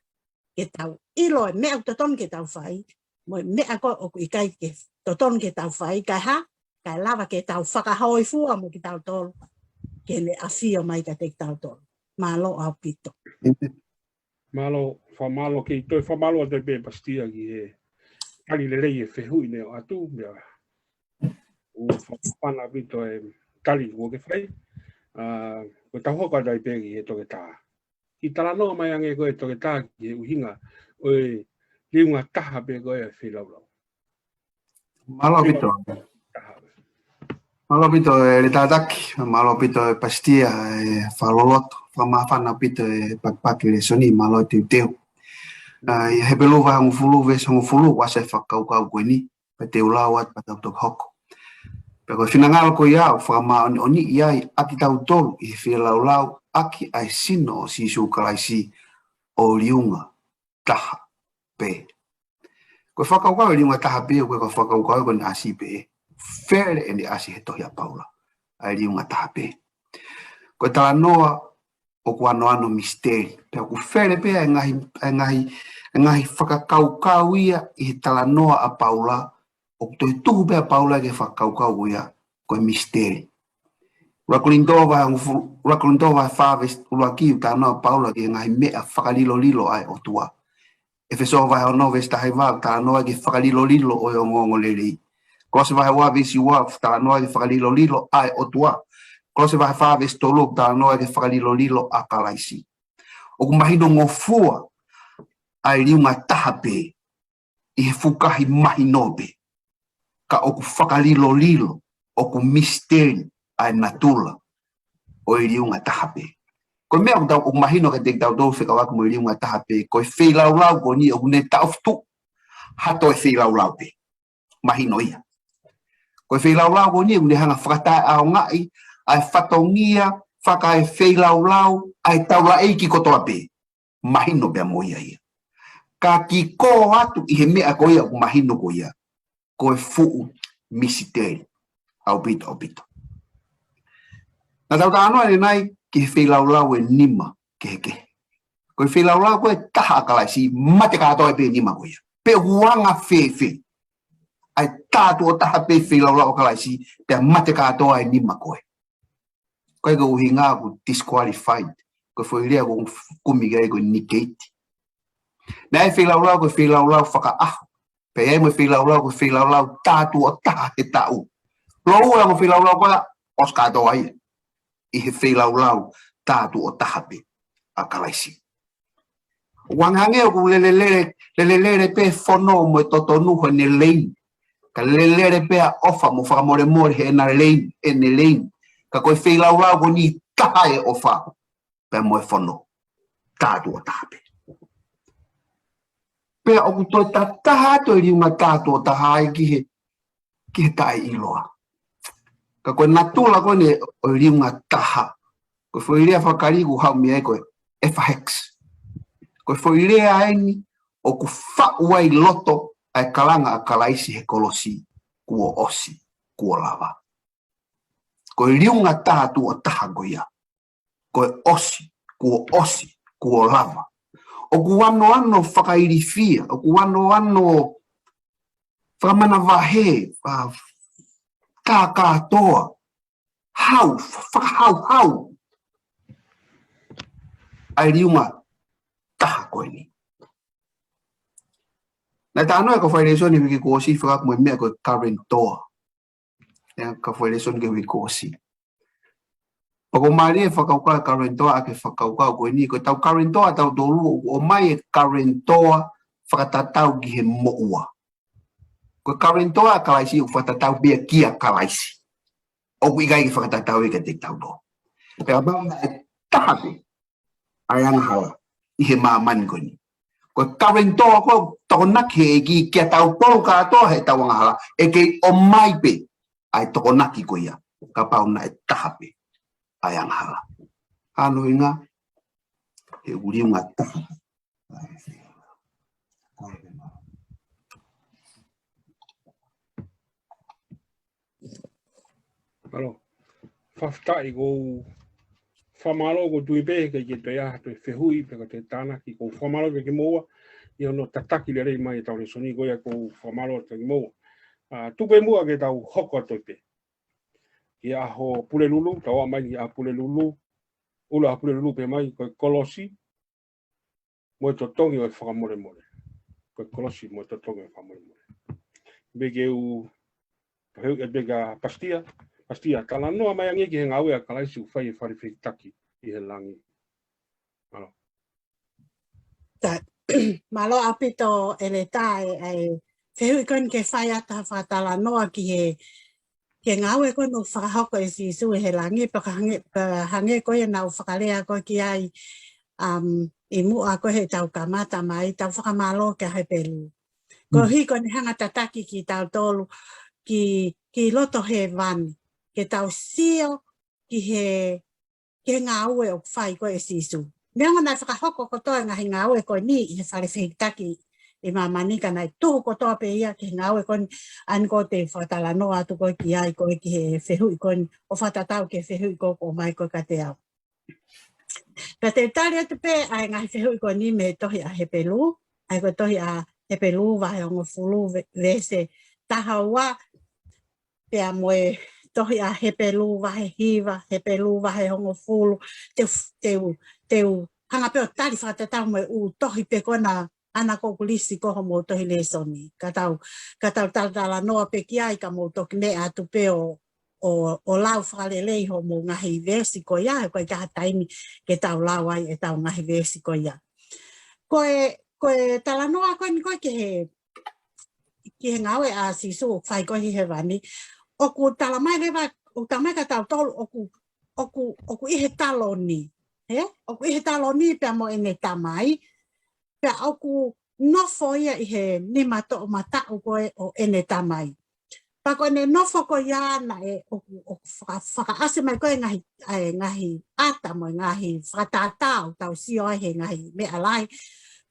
Ke tau ʻilo e meʻa ʻoku totonu ke tau fai, mo e meʻa ko ē ʻoku ʻikai ke totonu ke tau fai, kae hā, kae lava ke tau fakahōifua mo kitautolu, ke ne ʻafio mai kiate kitautolu. Mālō ʻaupito. Mālō, fakamālō kei toe fakamālō atu pē Pasitia ki he tali lelei e fehuʻi ne ʻoatu, meʻa. ʻOku fakamāfana ʻaupito e tali kuo ke fai. ʻA, ko e tau hoko atu ai pē ki he toketā. Kiʻi talanoa mai ange ko e toketā ki he ʻuhinga ʻo e liunga taha pē ko e feilaulau. Mālō ʻaupito. Taha. Mālō ʻaupito e Letataki, mālō ʻaupito e Pasitia, e fakaloloto, fakamāfana ʻaupito e pakipaki lēsoni, mālō e teuteu. ʻI he Hepelū vahe hongofulu, veesi hongofulu, ʻoku ʻasi e fakakaukau ko eni, pea te u lau atu pea tau toki hoko. Pea ko e finangalo ko ia ʻoku fakamāʻoniʻoniʻi ai ʻa kitautolu ʻi he feilaulau ʻaki ʻa e sino ʻo Sīsū Kalaisi, ʻo liunga taha pē. Ko e fakakaukau ʻo e liunga taha pē, ʻoku ʻikai ko e fakakaukau ia ko eni ʻasi pē, fele ʻeni ʻasi he tohi ʻa Paula, ʻa e liunga taha pē. Ko e talanoa ʻoku anoano misiteli. Pea ʻoku fele pē ʻa e ngaahi, ʻa e ngaahi, ʻa e ngaahi fakakaukau ia ʻi he talanoa ʻa Paula, ʻoku toe tuhu pē ʻa Paula ki he fakakaukau ko ia ko e misiteli. ʻUluaki Kolinitō vahe hongofulu, ʻUluaki Kolinitō vahe fā veesi ʻuluaki ʻoku talanoa ʻa Paula ki he ngaahi meʻa fakalilolilo ʻa e ʻOtua. ʻEfesō vahe ono veesi taha hiva ʻoku talanoa ki he fakalilolilo ʻo e ongoongolelei. Kolose vahe ua veesi ua ʻoku talanoa ki he fakalilolilo ʻa e ʻOtua. Kolose vahe fā veesi tolu ʻoku talanoa ki he fakalilolilo ʻa Kalaisi. ʻOku mahinongofua ʻa e liunga taha pē ʻi he fukahi mahino pē, ka ʻoku fakalilolilo, ʻoku misiteli ʻa e natula ʻo e liunga taha pē. Ko e meʻa ʻoku tau, ʻoku mahino kiate kitautolu fekauʻaki mo e liunga taha pē, ko e feilaulau ko eni ʻoku ne taʻofi tuʻu ha toe feilaulau pē. Mahino ia. Ko e feilaulau ko eni ʻoku ne hanga fakataʻeʻaongaʻi ʻa e fatongia fakaefeilaulau ʻa e taulaʻeiki kotoa pē. Mahino pea mo ia ia. Ka kikō atu ʻi he meʻa ko ia ʻoku mahino ko ia, ko e fuʻu misiteli ʻaupito, ʻaupito. Naʻa tau talanoa ʻanenai ki he feilaulau ʻe nima kehekehe. Ko e feilaulau ko e taha ʻa Kalaisi, mate kātoa pē nima ko ia. Pe ʻoku anga fēfē ʻa e tā tuʻo taha pē feilaulau ʻa Kalaisi, pea mate kātoa e nima ko ē. Ko e ʻuhinga ʻoku disqualified. Ko e foʻi lea ʻoku kumi ki ai ko e negate. Naʻe feilaulau ko e feilaulau fakaʻaho. Pea ʻi ai mo e feilaulau ko e feilaulau tā tuʻo taha he taʻu. Lōua mo e feilaulau ko ia, ʻosi kātoa ia ʻi he feilaulau tā tuʻo taha pē ʻa Kalaisi. ʻOku hangē ʻoku lelelele, lelelele pē fono mo e totonu ʻi heʻene lane. Ka lelelele pē ʻa e ʻofa mo fakamolemole heʻena lane, ʻene lane. Ka ko e feilaulau ko eni taha e ʻofa pea mo e fono. Tā tuʻo taha pē. Pea ʻoku toe tataha atu e liunga tā tuʻo taha ai ki he, ki he taʻeʻiloa. Ka ko e natula ko eni ʻo e liunga taha, ko e foʻi lea fakakalisitiane ʻoku haʻu mei ai ko e efa hex. Ko e foʻi lea eni ʻoku faʻu ai loto ʻa e kalanga ʻa Kalaisi he kolosi, kuo ʻosi, kuo lava. Ko e liunga tā tuʻo taha ko ia. Ko e ʻosi, kuo ʻosi, kuo lava. ʻOku anoano fakailifia, ʻoku anoano fakamanavahē, fa-, tā kātoa, hau, fakahauhau ʻa e liunga taha ko eni. Naʻe talanoa e kau fai lēsoni he uike kuo ʻosi fekauʻaki mo e meʻa ko e kalenitoa. ʻE, kau fai lēsoni ki he uike kuo ʻosi. Pea ʻoku mālie e fakakaukau e kalenitoa ʻaki e fakakaukau ko eni, ko e tau kalenitoa ʻa tautolu, ʻoku ʻomai e kalenitoa fakatatau ki he moʻua. Ko e kalenitoa ʻa Kalaisi ʻoku fakatatau pē ia kia Kalaisi. ʻOku ʻikai ke fakatatau ia kiate kitautolu. Pea kapau naʻe taha pē ʻa e angahala ʻi he māmani ko eni, ko e kalenitoa ko ē ʻoku tokonaki he ʻEiki kia tautolu kātoa he tau angahala, ʻe kei ʻomai pē ʻa e tokonaki ko ia kapau naʻe taha pē ʻa e angahala. Hano ʻuhinga, he ʻoku liunga taha. Mālō. Fakafetaʻi, ʻoku ou fakamālō, ʻoku ou tui pē ʻe ʻikai ke toe ʻi ai ha toe fehuʻi pe ko e toe tānaki, ʻoku ou fakamālō atu kiate kimoua ʻi hono tataki lelei mai e tau lēsoni ko ia, ʻoku ou fakamālō atu kiate kimoua. ʻA, tuku pē muʻa ke tau hoko atu pē ki he ʻaho Pulelulu, tau ō mai ki he ʻaho Pulelulu, ʻuluaki ʻaho Pulelulu pē mai, ko e kolosi mo e totongi ʻo e fakamolemole. Ko e kolosi mo e totongi ʻo e fakamolemole. Pea ke u, pea u pehē pē kia Pasitia, Pasitia, talanoa mai angé ki he ngāue ʻa Kalaisi ʻoku fai ʻe he fale fehikitaki ʻi he langi. Mālō. Ta, mālō ʻaupito ʻEletā e, e fehuʻi ko eni ke fai atu ha fakatalanoa ki he, ki he ngāue ko ē naʻe fakahoko ʻe Sīsū ʻi he langi, pea ka hangē, pea hangē ko ia naʻa ku fakalea ko ē ki ai, um, ʻi muʻa ko ē heʻetau kamata mai, tau fakamālō kia Hepelū. Ko e ʻuhi ko ʻene hanga tataki kitautolu ki, ki loto hēvani, ke tau sio ki he, ki he ngāue ʻoku fai ko ē ʻe Sīsū. Neongo naʻe fakahoko kotoa e ngaahi ngāue ko eni ʻi he fale fehikitaki ʻi māmani, ka naʻe tuhu kotoa pē ia ki he ngāue ko eni, ʻa eni ʻoku ou fakatalanoa atu ko ē ki ai ko ē ki he fehuʻi ko eni, ʻo fakatatau ki he fehuʻi ko ē ʻoku ʻomai ko ē kiate au. Pea te u tali atu pē ʻa e ngaahi fehuʻi ko eni mei he tohi ʻa Hepelū, ʻa ia ko e tohi ʻa Hepelū vahe hongofulu ve-, veesi taha ua, pea mo e tohi ʻa Hepelū vahe hiva, Hepelū vahe hongofulu, te u, te u, te u hanga pē ʻo tali fakatatau mo e ʻū tohi pē ko ena ʻa ena ʻoku lisi ko ē homou tohi lēsoni. Ka tau, ka tau talatalanoa pē ki ai ka mou toki meʻa atu pē ʻo, ʻo, ʻo lau fakalelei homou ngaahi veesi ko ia, he ʻoku ʻikai ke ʻi ai ha taimi ke tau lau ai ʻetau ngaahi veesi ko ia. Ko e, ko e talanoa ko eni ko ē ki he, ki he ngāue ʻa Sīsū ʻoku fai ko ē ʻi hēvani, ʻoku talamai leva, ʻoku talamai kia tautolu ʻoku, ʻoku, ʻoku ʻi he taloni. He? ʻOku ʻi he taloni pea mo ʻene Tamai, pea ʻoku nofo ia ʻi he nima toʻomataʻu ko ē ʻo ʻene Tamai. Pea ko ʻene nofo ko ia naʻe ʻoku, ʻoku faka-, fakaʻasi mai ko ē ngaahi, ʻa e ngaahi ʻata mo e ngaahi fakatātā ʻoku tau sio ai he ngaahi meʻa lahi.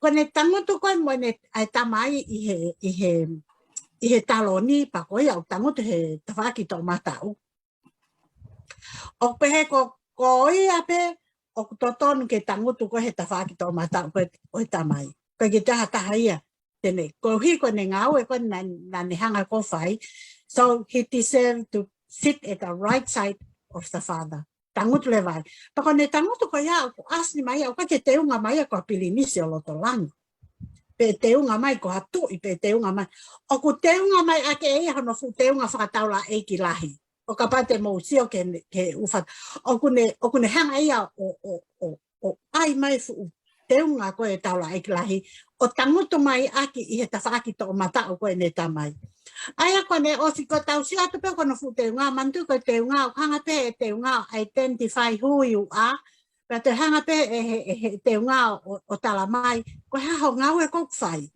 Ko ʻene tangutu ko ē mo ʻene, ʻa e Tamai ʻi he, ʻi he, ʻi he taloni, pea ko ia ʻoku tangutu he tafaʻaki toʻomataʻu. ʻOku pehē ko, ko ia pē ʻoku totonu ke tangutu ko ē he tafaʻaki toʻomataʻu ko ē ʻo e Tamai. ʻIkai ke ʻi ai ha taha ia te ne, ko e ʻuhi ko ʻene ngāue ko ē naʻa, naʻa ne hanga ko ē ʻo fai. So he deserved to sit at the right side of the Father. Tangutu leva ai. Pea ko ʻene tangutu ko ia ʻoku ʻasi mai ia, ʻoku ʻikai ke teunga mai ia ko ha pilinisi ʻo loto langi. Pe teunga mai ko ha tuʻi, pe teunga mai. ʻOku teunga mai ʻaki ʻe ia hono fuʻu teunga fakataulaʻeiki lahi. ʻO kapau te mou sio ki he, ki he ʻū fat-, ʻoku ne, ʻoku ne hanga ia ʻo, ʻo, ʻo, ʻo ʻai mai fuʻu teunga ko ē taulaʻeiki lahi, ʻo tangutu mai ʻaki ʻi he tafaʻaki toʻomataʻu ko ē ʻene Tamai. ʻA ia ko ʻene ʻosi ko ē tau sio atu pē ko hono fuʻu teunga, manatuʻi ko e teunga, ʻoku hanga pē ʻe he teunga ʻo identify who you are, pea toe hanga pē ʻe he, ʻe he teunga ʻo, ʻo talamai, ko e hā hoʻo ngāue ʻoku fai.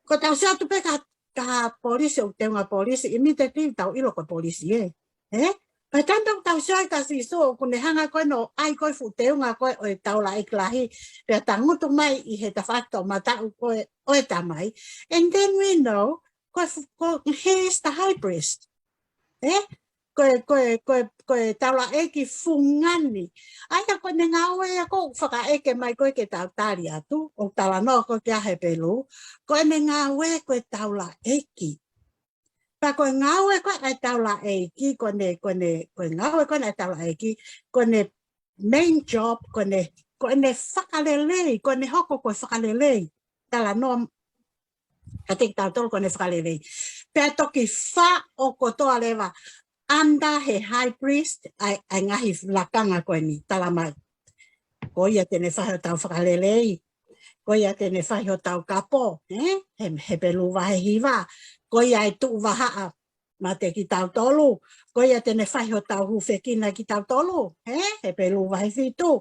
Ko ʻetau sio atu pē ki ha, ki ha polisi ʻoku teunga polisi, immediately tau ʻilo ko e polisi ē. Ē? Pea taimi ʻoku tau sio ai kia Sīsū ʻoku ne hanga ko ē ʻo ʻai ko ē fuʻu teunga ko ē ʻo e taulaʻeiki lahi, pea tangutu mai ʻi he tafaʻaki toʻomataʻu ko ē ʻo e Tamai. And then we know, ko e fu-, ko, he is the high priest. Ē? Ko e, ko e, ko e, ko e taulaʻeiki fungani. ʻA ia ko ʻene ngāue ia ʻoku fakaʻeke mai ko ē ke tau tali atu, ʻoku talanoa ko ē kia Hepelū, ko ʻene ngāue ko e taulaʻeiki. Pea ko e ngāue ko ē ʻa e taulaʻeiki, ko ʻene, ko ʻene, ko e ngāue ko ē ʻa e taulaʻeiki, ko ʻene main job, ko ʻene, ko ʻene fakalelei, ko ʻene hoko ko e fakalelei. Talanoa, ʻa ia te tau tolu ko ʻene fakalelei. Pea toki faʻo kotoa leva under he high priest, ʻa e, ʻa e ngaahi lakanga ko eni, talamai. Ko ia te ne fai hotau fakalelei. Ko ia te ne fai hotau kapo, ē? He, Hepelū vahe hiva. Ko ia ʻe tuʻu vahaʻa meiate kitautolu. Ko ia te ne fai hotau hūfekina kitautolu, ē? Hepelū vahe fitu.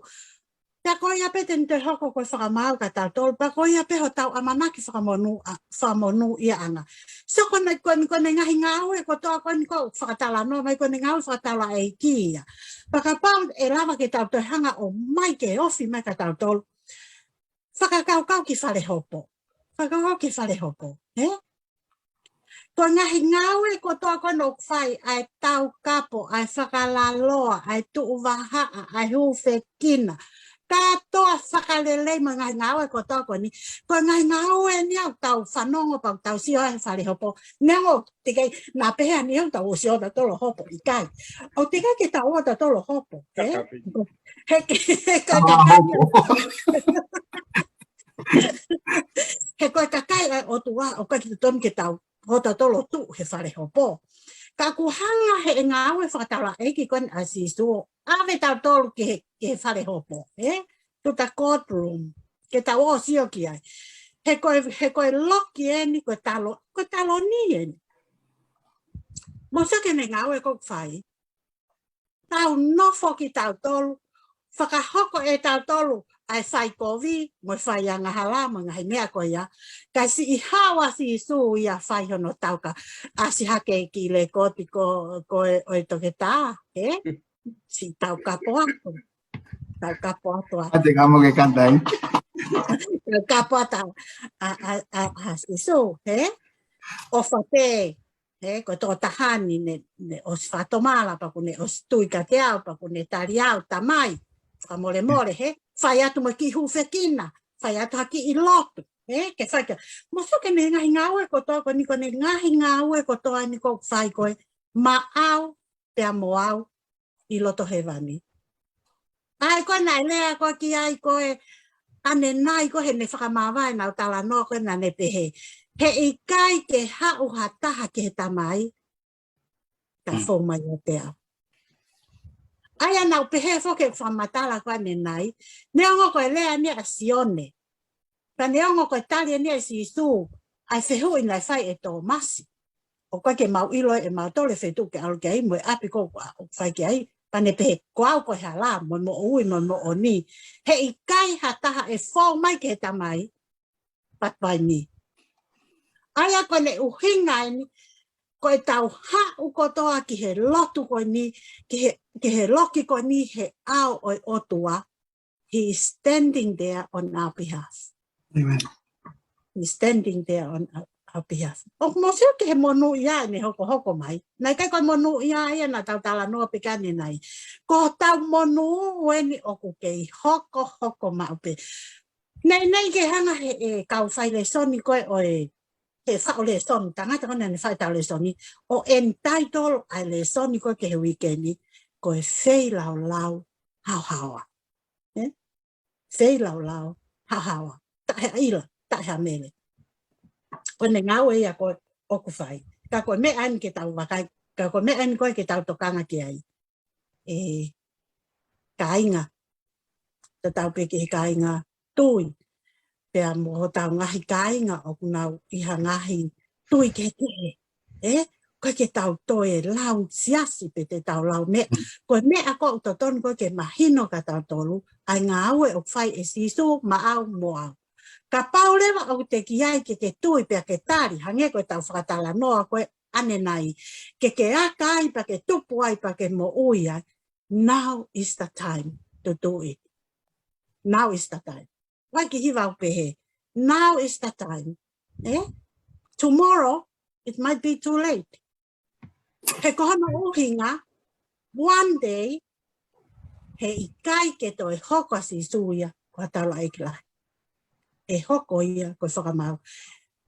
Pea ko ia pē te ne toe hoko ko e fakamaau kia tautolu. Pea ko ia pē hotau ʻamanaki fakamonū-, ʻa, fakamonūʻiaʻanga. So ko ʻene, ko ʻene, ko ʻene ngaahi ngāue kotoa ko eni ʻoku fakatalanoa mai ko ʻene ngāue fakataulaʻeiki ia. Pea kapau ʻe lava ke tau toe hanga ʻo ʻomai ke ofi mai kia tautolu. Fakakaukau ki fale hopo. Fakakaukau ki fale hopo, ē? Ko e ngaahi ngāue kotoa ko ena ʻoku fai, ʻa e taukapo, ʻa e fakalaloa, ʻa e tuʻu vahaʻa, ʻa e hūfekina. Kātoa fakalelei mo e ngaahi ngāue kotoa ko eni. Ko e ngaahi ngāue eni ʻoku tau fanongo pea ʻoku tau sio ai he fale hopo. Neongo teʻeki ai, naʻa pehē ʻa e niʻihi ʻoku tau ʻosi ō tautolu ʻo hopo, ʻikai. ʻOku teʻeki ai ke tau ō tautolu ʻo hopo, ē? Kakapi. He ke, he ka, kakapi. He ko e kakai ʻa e ʻOtua, ʻoku ʻikai totonu ke tau ō tautolu ʻo tuʻu he fale hopo. Ka ʻoku hanga he ngāue fakataulaʻeiki ko eni ʻa Sīsū ʻo ʻave tautolu ki he, ki he fale hopo, ē? To the courtroom. Ke tau ō ʻo sio ki ai. He ko e, he ko e loki eni, ko e talo, ko e taloni eni. Mou sio ki heʻene ngāue ʻoku fai. Tau nofo kitautolu fakahoko ʻe tautolu ʻa e fai kovi, mo e fai angahala, mo e ngaahi meʻa ko ia. Ka siʻi haʻu ʻa Sīsū ia fai hono tauka, ʻasi hake ki he lekoti ko, ko e, ʻo e toketā, ē? Siʻi taukapo atu. Taukapo atu ʻa. Ate ka mo ke kata ai. Taukapo atu ʻa, ʻa, ʻa, ʻa Sīsū, ē? ʻOfa pē, ē, ko e tokotaha ni ne, ne ʻosi fakatomala, pea kuo ne ʻosi tui kiate au, pea kuo ne tali au, Tamai, fakamolemole, ē? Fai atu mo e kiʻi hūfekina, fai atu ha kiʻi lotu, ē? Ke fai ke. Mo so ke ne ngaahi ngāue kotoa ko eni, ko ne ngaahi ngāue kotoa ni ko fai ko e maʻau, pea mo au, ʻi loto hēvani. ʻA ē ko ē naʻe lea ko ē ki ai ko e ʻanenai ko ē heʻene fakamavae ʻenau talanoa ko ē naʻa ne pehē, heʻikai ke haʻu ha taha ki he Tamai, kae fou mai ʻiate au. ʻA ia naʻa ku pehē foki ʻeku fakamatala ko ē ʻanenai, neongo ko e lea ni ʻa Sione. Pea neongo ko e tali eni ʻe Sīsū ʻa e fehuʻi naʻe fai ʻe Tōmasi. ʻOku ʻikai ke mau ʻilo ʻe mautolu e feituʻu ke ʻalu ki ai mo e ʻapi ko ē ʻoku fai ki ai. Pea ne pehē, ko au ko e hala, mo e moʻui, mo e moʻoni. Heʻikai ha taha ʻe fou mai ki he Tamai, but by me. ʻA ia ko ʻene ʻuhinga eni, ko ʻetau haʻu kotoa ki he lotu ko eni, ki he, ki he loki ko eni he ʻao ʻo e ʻOtua, He is standing there on our behalf. Amen. He's standing there on our, our behalf. ʻOku mou sio ki he monūʻia ʻene hokohoko mai. Naʻe ʻikai ko e monūʻia ia naʻa tau talanoa pē ki ai ʻanenai. Ko hotau monū eni ʻoku kei hokohoko maʻu pē. Naʻe, naʻe ke hanga he, ʻe kau fai lēsoni ko ē ʻo e, he faʻu lēsoni, tangata ko ē naʻa ne fai ʻetau lēsoni, ʻo entitle ʻa e lēsoni ko ē ki he uike ni, ko e feilaulau haohaoa. Ē? Feilaulau haohaoa. Taʻehaʻila, taʻehamele. Ko ʻene ngāue ia ko ē ʻoku fai. Ka ko e meʻa eni ke tau vakai, ka ko e meʻa eni ko ē ke tau tokanga ki ai. ʻE kāinga, tatau pē ki he kāinga tui. Pea mo hotau ngaahi kāinga ʻoku nau ʻi ha ngaahi tui kehekehe. Ē? ʻOku ʻikai ke tau toe lau siasi pe te tau lau meʻa. Ko e meʻa ko ē ʻoku totonu ko ē ke mahino kia tautolu, ʻa e ngāue ʻoku fai ʻe Sīsū maʻau mo au. Kapau leva ʻoku teʻeki ai ke ke tui pea ke tali, hangē ko ʻetau fakatalanoa ko ē ʻanenai, ke ke aka ai pea ke tupu ai pea ke moʻui ai, now is the time to do it. Now is the time. Vakai ki he hiva ʻoku pehē, now is the time. Ē? Tomorrow, it might be too late. He ko hono ʻuhinga, one day, heʻikai ke toe hoko ʻa Sīsū ia ko ha taulaʻeiki lahi. ʻE hoko ia ko e fakamaau.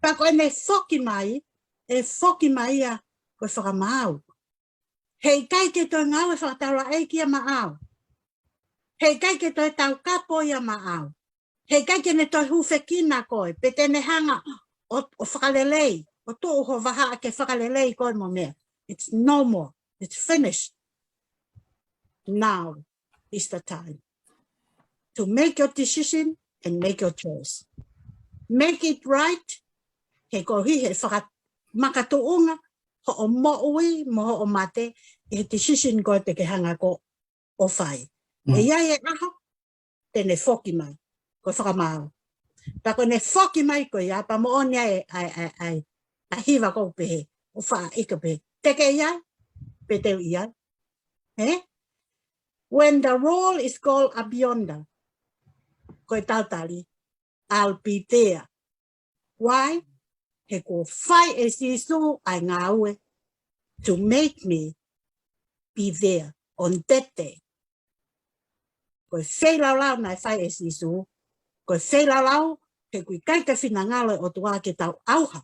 Pea ko ʻene foki mai, ʻe foki mai ia ko e fakamaau. Heʻikai ke toe ngāue fakataulaʻeiki ia maʻau. Heʻikai ke toe taukapo ia maʻau. Heʻikai ke ne toe hūfekina koe, pe te ne hanga ʻo, ʻo fakalelei, ʻo tuʻu ho vahaʻa ke fakalelei koe mo meʻa. It's no more. It's finished. Now is the time to make your decision and make your choice. Make it right, he koeʻuhi he fakamakatuʻunga hoʻo moʻui mo hoʻo mate, he decision ko ē te ke hanga ko ē ʻo fai. ʻE ʻi ai e ʻaho, te ne foki mai, ko e fakamaau. Pea ko ʻene foki mai ko ia, pea moʻoni ai, ai, ai, ai, ʻa e hiva ko ē ʻoku pehē, ʻoku faʻa ʻeke pē, te ke ʻi ai, pe te u ʻi ai. Ē? When the roll is called up yonder, ko e tau tali, I'll be there. Why? He kuo fai ʻe Sīsū ʻa e ngāue to make me be there on that day. Ko e feilaulau naʻe fai ʻe Sīsū, ko e feilaulau, he ʻoku ʻikai ke finangalo e ʻOtua ke tau ʻauha,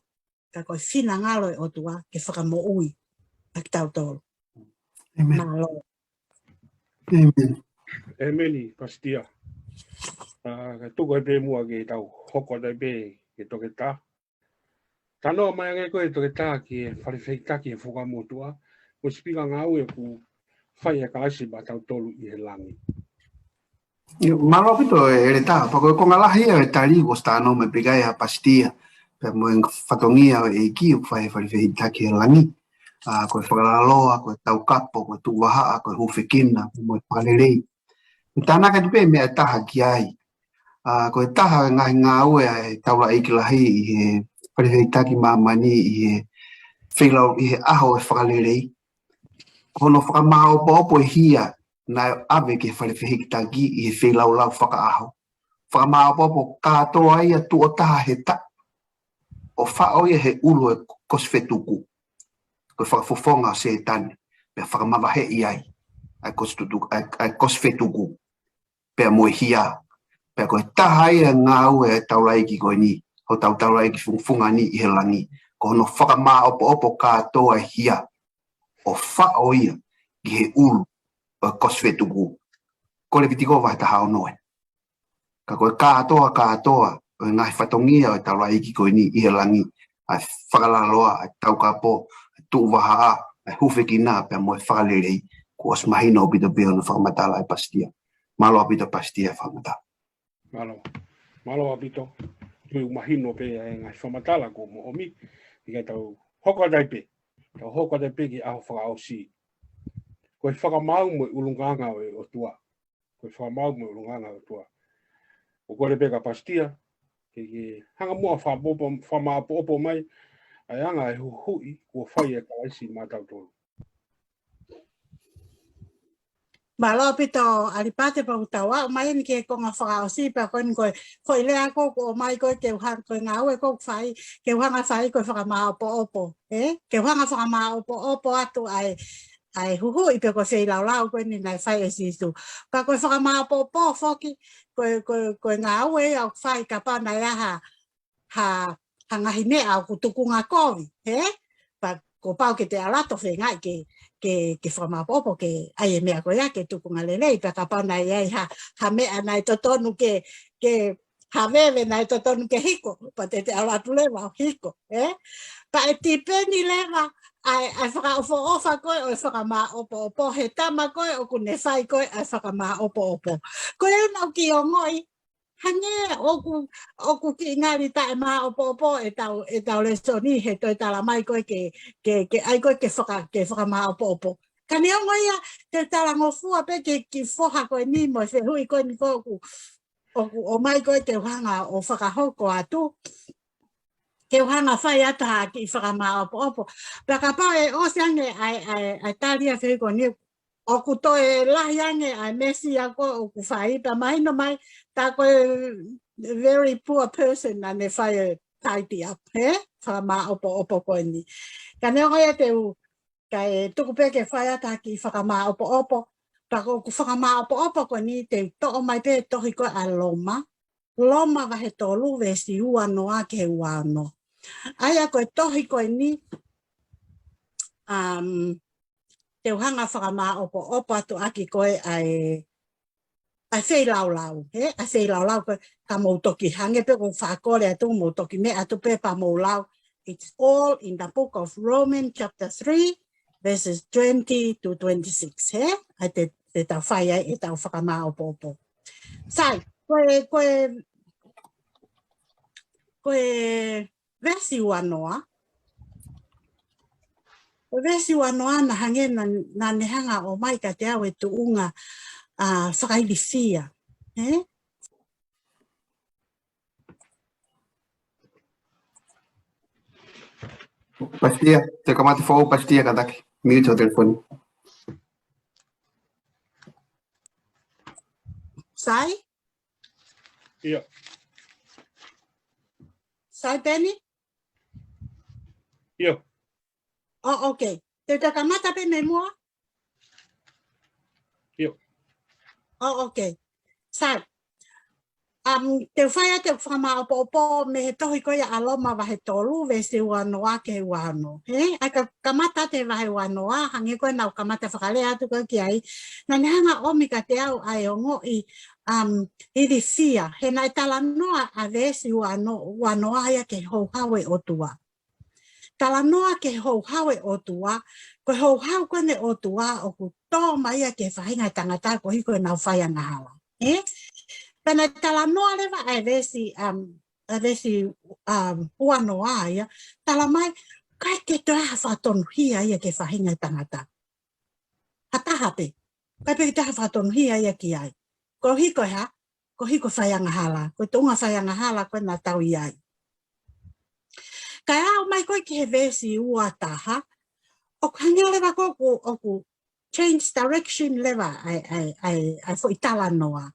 ka ko e finangalo e ʻOtua ke fakamoʻui ʻa kitautolu. Amen. Mālō. Amen. ʻEmeni, Pasitia. ʻA, ka tuku ai pē muʻa ke tau hoko atu ai pē ki he toketā. Talanoa mai ange ko e toketā ki he fale fehikitaki he Fuakava Motuʻa, mo e sipinga ngāue ʻoku fai ʻe Kalaisi maʻatautolu ʻi he langi. ʻIo, mālō ʻaupito ʻEletā, pea ko e konga lahi ia e tali kuo ʻosi talanoa mai pē ki ai ʻa Pasitia, pea mo e fatongia ʻo e ʻEiki ʻoku fai he fale fehikitaki he langi. ʻA, ko e fakalaloa, ko e taukapo, ko e tuʻu vahaʻa, ko e hūfekina, mo e fakalelei. Tānaki atu pē meʻa ʻe taha ki ai. ʻA, ko e taha e ngaahi ngāue ʻa e taulaʻeiki lahi ʻi he Fale Fehikitaki Māmani ʻi he feilau, ʻi he ʻaho e fakalelei, ko hono fakamāʻopoʻopo e hia naʻe ʻave ki he Fale Fehikitaki ʻi he feilaulau fakaʻaho. Fakamāʻopoʻopo kātoa ia tuʻo taha he taʻu, ʻo faʻo ia he ʻulu e kosi fetuku. Ko e fakafofonga ʻo Sētane, pea fakamavaheʻi ai ʻa e kosi tutuku, ʻa e, ʻa e kosi fetuku, pea mo e hia. Pea ko e taha ia e ngāue e taulaʻeiki ko eni, hotau taulaʻeiki fungafunga ni ʻi he langi, ko hono fakamāʻopoʻopo kātoa e hia, ʻo faʻo ia ki he ʻulu ʻo e kosi fetuku. Ko Levitiko vahe taha ono ē. Ka ko e kātoa, kātoa ʻo e ngaahi fatongia ʻo e taulaʻeiki ko eni ʻi he langi, ʻa e fakalaloa, ʻa e taukapo, ʻa e tuʻu vahaʻa, ʻa e hūfekina, pea mo e fakalelei, kuo ʻosi mahino ʻaupito pē hono fakamatala ʻe Pasitia. Mālō ʻaupito Pasitia fakamatala. Mālō. Mālō ʻaupito. Tui mahino pē ʻa e ngaahi fakamatala kuo mo ʻomi. ʻIkai, tau hoko atu ai pē. Tau hoko atu ai pē ki he ʻaho fakaʻosi. Ko e fakamaau mo e ʻulungaanga ʻo e ʻOtua. Ko e fakamaau mo e ʻulungaanga ʻo e ʻOtua. ʻOku ou kole pē kia Pasitia ke, ke hanga muʻa ʻo fakapopo-, fakamāʻopoʻopo mai ʻa e anga e huhuʻi kuo fai ʻe Kalaisi maʻatautolu. Mālō ʻaupito ʻAlipate, pea ʻoku tau aʻu mai eni ki he konga fakaʻosi, pea ko eni ko e, ko e lea ko ē ʻoku ʻomai ko ē ke u hanga, ko e ngāue ko ē ʻoku fai, ke u hanga ʻo fai ko e fakamāʻopoʻopo, ē? Ke u hanga ʻo fakamāʻopoʻopo atu ʻa e, ʻa e huhuʻi pe ko e feilaulau ko eni naʻe fai ʻe Sīsū. Ka ko e fakamāʻopoʻopo foki, ko e, ko e, ko e ngāue ia ʻoku fai kapau naʻe ʻi ai ha, ha, ha ngaahi meʻa ʻoku tukunga kovi, hē? Pea kuo pau ke te ʻalu atu ʻo feingaʻi ke, ke, ke fakamāʻopoʻopo ke ʻai e meʻa ko ia ke tukunga lelei, pea kapau naʻe ʻi ai ha, ha meʻa naʻe totonu ke, ke, ha veve naʻe totonu ke hiko, pea te te ʻalu atu leva ʻo hiko, ē? Pea ʻe tipeni leva ʻa e, ʻa e fakaʻofoʻofa ko ē ʻo e fakamāʻopoʻopo, he tama ko ē ʻoku ne fai ko ē ʻa e fakamāʻopoʻopo. Ko ia naʻa ku kiʻi ongoʻi, hangē ʻoku, ʻoku kiʻi ngali taʻemāʻopoʻopo ʻetau, ʻetau lēsoni he toe tala mai ko ē ke, ke, ke ʻai ko ē ke faka-, ke fakamāʻopoʻopo. Ka neongo ia, te u talangofua pē ki he kiʻi foha ko eni mo e fehuʻi ko eni ko ē ʻoku, ʻoku ʻomai ko ē ke u hanga ʻo fakahoko atu, ke u hanga ʻo fai atu ha kiʻi fakamāʻopoʻopo. Pea kapau ʻe ʻosi ange ʻa e, ʻa e, ʻa e tali ʻa e fehuʻi ko eni, ʻoku toe lahi ange ʻa e mesi ia ko ē ʻoku fai, pea mahino mai, tā ko e very poor person naʻa ne fai e tidy up, hē? Fakamāʻopoʻopo ko eni. Ka neongo ia te u, kae tuku pē ke fai atu ha kiʻi fakamāʻopoʻopo, pea ko ʻeku fakamāʻopoʻopo ko eni te u toʻo mai pē tohi ko ē ʻa Loma, Loma vahe tolu veesi ua noa ki he ua ono. ʻA ia ko e tohi ko eni, um, te u hanga ʻo fakamāʻopoʻopo atu ʻaki ko ē ʻa e, ʻa e feilaulau, hē? ʻA e feilaulau ko ē ka mou toki hangē pē ko e fakakole atu, mou toki meʻa atu pē pea mou lau. It's all in the book of Romans chapter three, verses twenty to twenty-six, hē? ʻA ia te, te tau fai ai ʻetau fakamāʻopoʻopo. Sai, ko e, ko e, ko e veesi ua noa. Ko e veesi ua noa naʻa hangē naʻa, naʻa ne hanga ʻo ʻomai kiate au e tuʻunga, ʻa, fakailifia. Ē? Pasitia, te kamata foʻou Pasitia kātaki. Mute ho telefoni. Sai? ʻIo. Sai Peni? ʻIo. Oh, okay. Te u toe kamata pē mei muʻa? ʻIo. Oh, okay. Sai. Um, te u fai atu ʻeku fakamāʻopoʻopo mei he tohi ko ia ʻa Loma vahe tolu, veesi ua noa ki he ua ono. Hē? ʻA ia ka kamata atu he vahe ua noa, hangē ko ē naʻa ku kamata fakalea atu ko ē ki ai. Naʻa ne hanga ʻo ʻomi kiate au ʻa e ongoʻi, um, ilifia. He naʻe talanoa ʻa e veesi ua noa, ua noa ia ki he houhau e ʻOtua. Talanoa ki he houhau e ʻOtua, ko e houhau ko eni e ʻOtua ʻoku tō mai ia ki he faʻahinga ʻo e tangata koeʻuhi ko ʻenau fai angahala. Ē? Pea naʻe talanoa leva ʻa e veesi, um, ʻa e veesi, um, ua noa ia, tala mai, ʻikai ke toe ʻi ai ha fakatonuhia ia ki he faʻahinga ʻo e tangata. Ha taha pē. ʻIkai pē ke toe ʻi ai ha fakatonuhia ia ki ai. Koeʻuhi ko e hā? Koeʻuhi ko e faiangahala. Ko e tuʻunga faiangahala ko ē naʻa tau ʻi ai. Kae aʻu mai ko ē ki he veesi ua taha, ʻoku hangē leva ko ē ʻoku, ʻoku change direction leva ʻa e, ʻa e, ʻa e, ʻa e foʻi talanoa.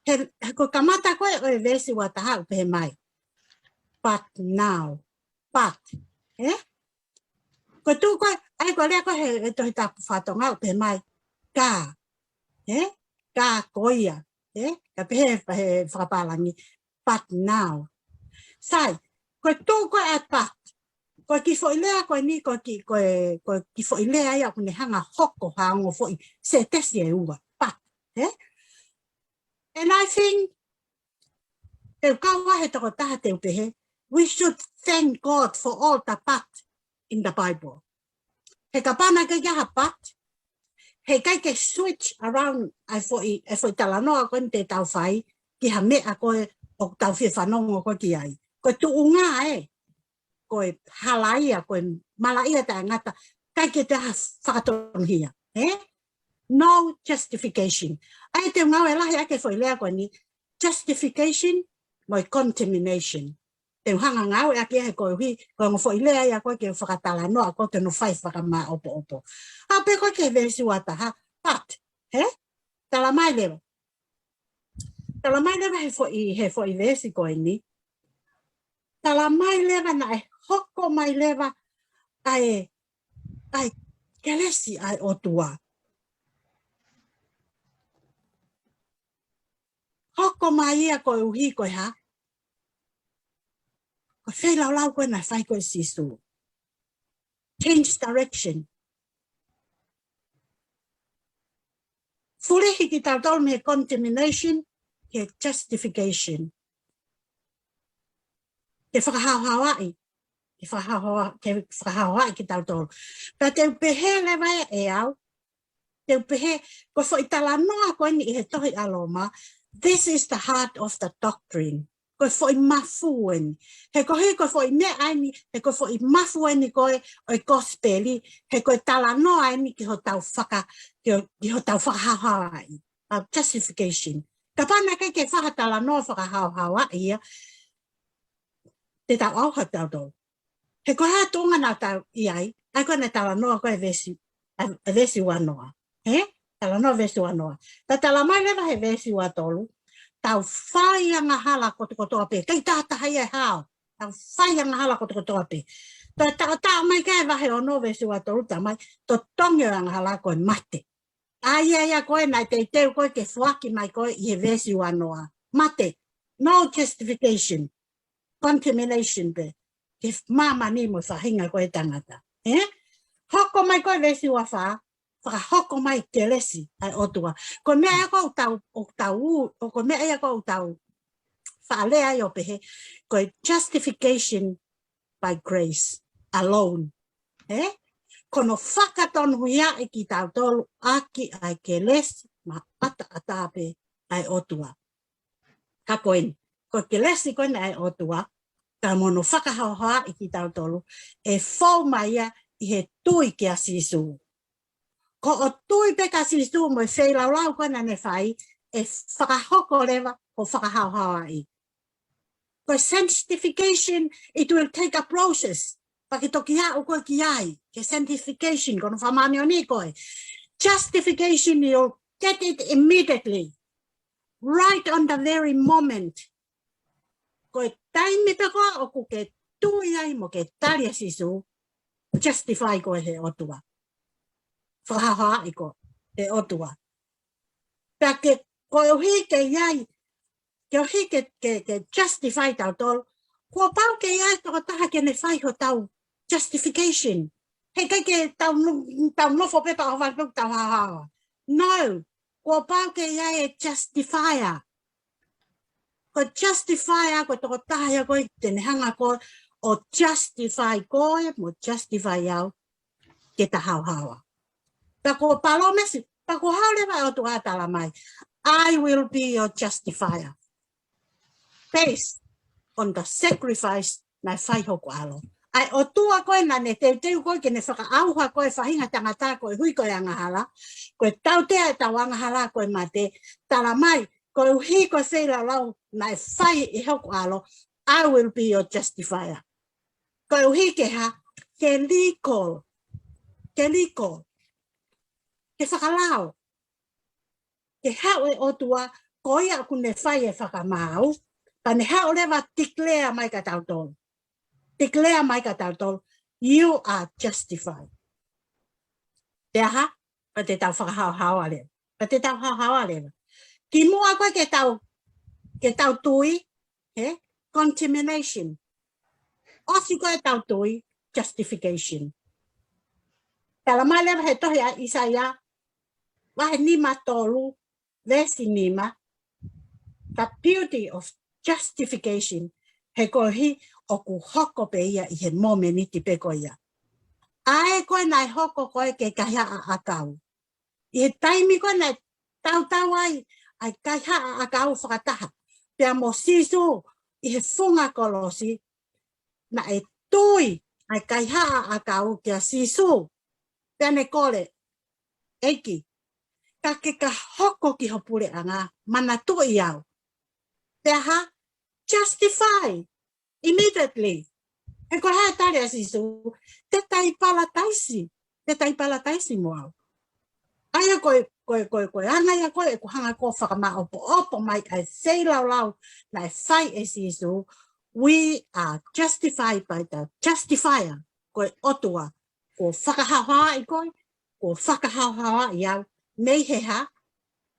He, he ko e kamata ko ē ʻo e veesi ua taha ʻoku pehē mai, "But now." But, ē? Ko e tuʻu ko ē, ʻa ia ko e lea ko ē he, he Tohi Tapu faka-Tonga ʻoku pehē mai, "Ka." Ē? "Ka ko ia." Ē? Ka pehē he fakapālangi, "But now." Sai, ko e tuʻu ko ē ʻa e but. Ko e kiʻi foʻi lea ko eni, ko e kiʻi, ko e, ko e kiʻi foʻi lea ia ʻoku ne hanga ʻo hoko ha ongo foʻi sētesi ʻe ua. But, ē? And I think, te u kau ai he tokotaha te u pehē, we should thank God for all the but in the Bible. He kapau naʻe ʻikai ke ʻi ai ha but, heʻikai ke switch around ʻa e foʻi, ʻa e foʻi talanoa ko eni te tau fai ki ha meʻa ko ē ʻoku tau fie fanongo ko ē ki ai. Ko e tuʻunga ē, ko e halaia, ko e malaʻia taʻengata, ʻikai ke toe ʻi ai ha fakatonuhia, ē? No justification. ʻA ia te u ngāue lahi ʻaki e foʻi lea ko eni, justification mo e condemnation. Te u hanga ʻo ngāueʻaki ia he koeʻuhi ko e ongo foʻi lea ia ko ē ke fakatalanoa ko ē ke nau fai fakamāʻopoʻopo. Aʻu pē ko ē ki he veesi ua taha, but, ē? Tala mai leva. Tala mai leva he foʻi, he foʻi veesi ko eni. Tala mai leva naʻe hoko mai leva ʻa e, ʻa e kelesi ʻa e ʻOtua. Hoko mai ia koeʻuhi ko e hā? Ko e feilaulau ko ē naʻe fai ko ē ʻe Sīsū. Change direction. Fulihi kitautolu mei he condemnation ki he justification. Ke fakahaohaoaʻi. Ke fakahaohaoa-, ke fakahaohaoaʻi kitautolu. Pea te u pehē leva ē ʻe au, te u pehē, ko e foʻi talanoa ko eni ʻi he tohi ʻa Loma, this is the heart of the doctrine. Ko e foʻi mafu eni. He koeʻuhi ko e foʻi meʻa eni, he ko e foʻi mafu eni ko ē ʻo e kosipeli, he ko e talanoa eni ki hotau faka-, ki ho-, ki hotau fakahaohaoaʻi. Our justification. Kapau naʻe ʻikai ke fai ha talanoa fakahaohaoaʻi ia, te tau ʻauha tautolu. He ko e hā e tuʻunga naʻa tau ʻi ai, ʻa ia ko ē naʻe talanoa ko ē he veesi, ʻa, ʻa e veesi ua noa. Ē? Talanoa veesi ua noa. Pea tala mai leva he veesi ua tolu, tau faiangahala kotokotoa pē, ʻikai ha taha ia ʻe hao. Tau faiangahala kotokotoa pē. Toe taʻotaʻo mai ki he vahe ono veesi ua tolu, tala mai, totongi ʻo e angahala ko e mate. ʻA ia ia ko ē naʻe teuteu ko ē ke foaki mai ko ē ʻi he veesi ua noa. Mate, no justification, condemnation pē ki māmani mo e faʻahinga ko ē tangata. Ē? Hoko mai ko ē veesi ua fā, fakahoko mai kelesi ʻa e ʻOtua. Ko e meʻa ia ko ē ʻoku tau, ʻoku tau, ʻo ko e meʻa ia ko ē ʻoku tau faʻa lea ai ʻo pehē, ko e justification by grace alone. Ē? Ko hono fakatonuhiaʻi kitautolu ʻaki ʻa e kelesi maʻataʻatā pē ʻa e ʻOtua. Ka ko eni, ko e kelesi ko eni ʻa e ʻOtua, ka mo hono fakahaohaoaʻi kitautolu, ʻe fou mai ia ʻi he tui kia Sīsū. Ko hoʻo tui pē kia Sīsū mo e feilaulau ko ē naʻa ne fai, ʻe fakahoko leva hoʻo fakahaohaoaʻi. Ko e sanctification, it will take a process. Pea ke toki aʻu ko ē ki ai, ki he sanctification, ko hono fakamāʻoniʻoniʻi koe. Justification, you'll get it immediately. Right on the very moment. Ko e taimi pē ko ē ʻoku ke tui ai mo ke tali ʻa Sīsū, justify koe he ʻOtua. Fakahaohaoaʻi koe he ʻOtua. Pea ke, koeʻuhi ke ʻi ai, koeʻuhi ke, ke, ke justify tautolu, kuo pau ke ʻi ai e tokotaha ke ne fai hotau justification. Heʻikai ke tau no-, tau nofo pē pea ʻohovale pē ʻoku tau haohaoa. No, kuo pau ke ʻi ai e justifier. Ko e justifier ko e tokotaha ia ko ē te ne hanga ko ē ʻo justify koe mo justify au ke ta haohaoa. Pea ko e palōmesi, pea ko e hā leva ʻa e ʻOtua ʻo tala mai, I will be your justifier. Based on the sacrifice naʻe fai ʻe hoku ʻAlo. ʻA e ʻOtua ko ē naʻa ne teuteu koe ke ne fakaʻauha koe faʻahinga tangata koeʻuhi ko e angahala, ko e tautea ʻetau angahala ko e mate, tala mai, koeʻuhi ko e feilaulau naʻe fai ʻe hoku ʻAlo, I will be your justifier. Koeʻuhi ke hā, ke legal, ke legal, ke fakalao, ke haʻu e ʻOtua, ko ia ʻoku ne fai e fakamaau, pea ne haʻu leva declare mai kia tautolu. Declare mai kia tautolu, you are justified. Pea hā, pea te tau fakahaohaoa leva. Pea te tau haohaoa leva. Kimuʻa ko ē ke tau, ke tau tui, he? Condemnation. ʻOsi ko ē ʻetau tui, justification. Tala mai leva he tohi ʻa ʻIsaia, vahe nima tolu, veesi nima, the beauty of justification, he koeʻuhi ʻoku hoko pē ia ʻi he momeniti pē ko ia. ʻA ē ko ē naʻe hoko ko ē ki he kaihaʻa ʻakau. ʻI he taimi ko ē naʻe tautau ai ʻa e kaihaʻa ʻakau fakataha pea mo Sīsū ʻi he funga kolosi, naʻe tui ʻa e kaihaʻa ʻakau kia Sīsū. Pea ne kole, ʻEiki, ka ke ka hoko ki ho puleʻanga, manatuʻi au. Pea hā, justify immediately. He ko e hā e tali ʻa Sīsū, te tai palataisi, te tai palataisi mo au. ʻA ia ko e, ko e, ko e, ko e anga ia ko ē ʻeku hanga ko ē ʻo fakamaʻopoʻopo mai ʻa e feilaulau naʻe fai ʻe Sīsū, we are justified by the justifier, ko e ʻOtua, kuo fakahaohaoaʻi koe, kuo fakahaohaoaʻi au, mei he hā,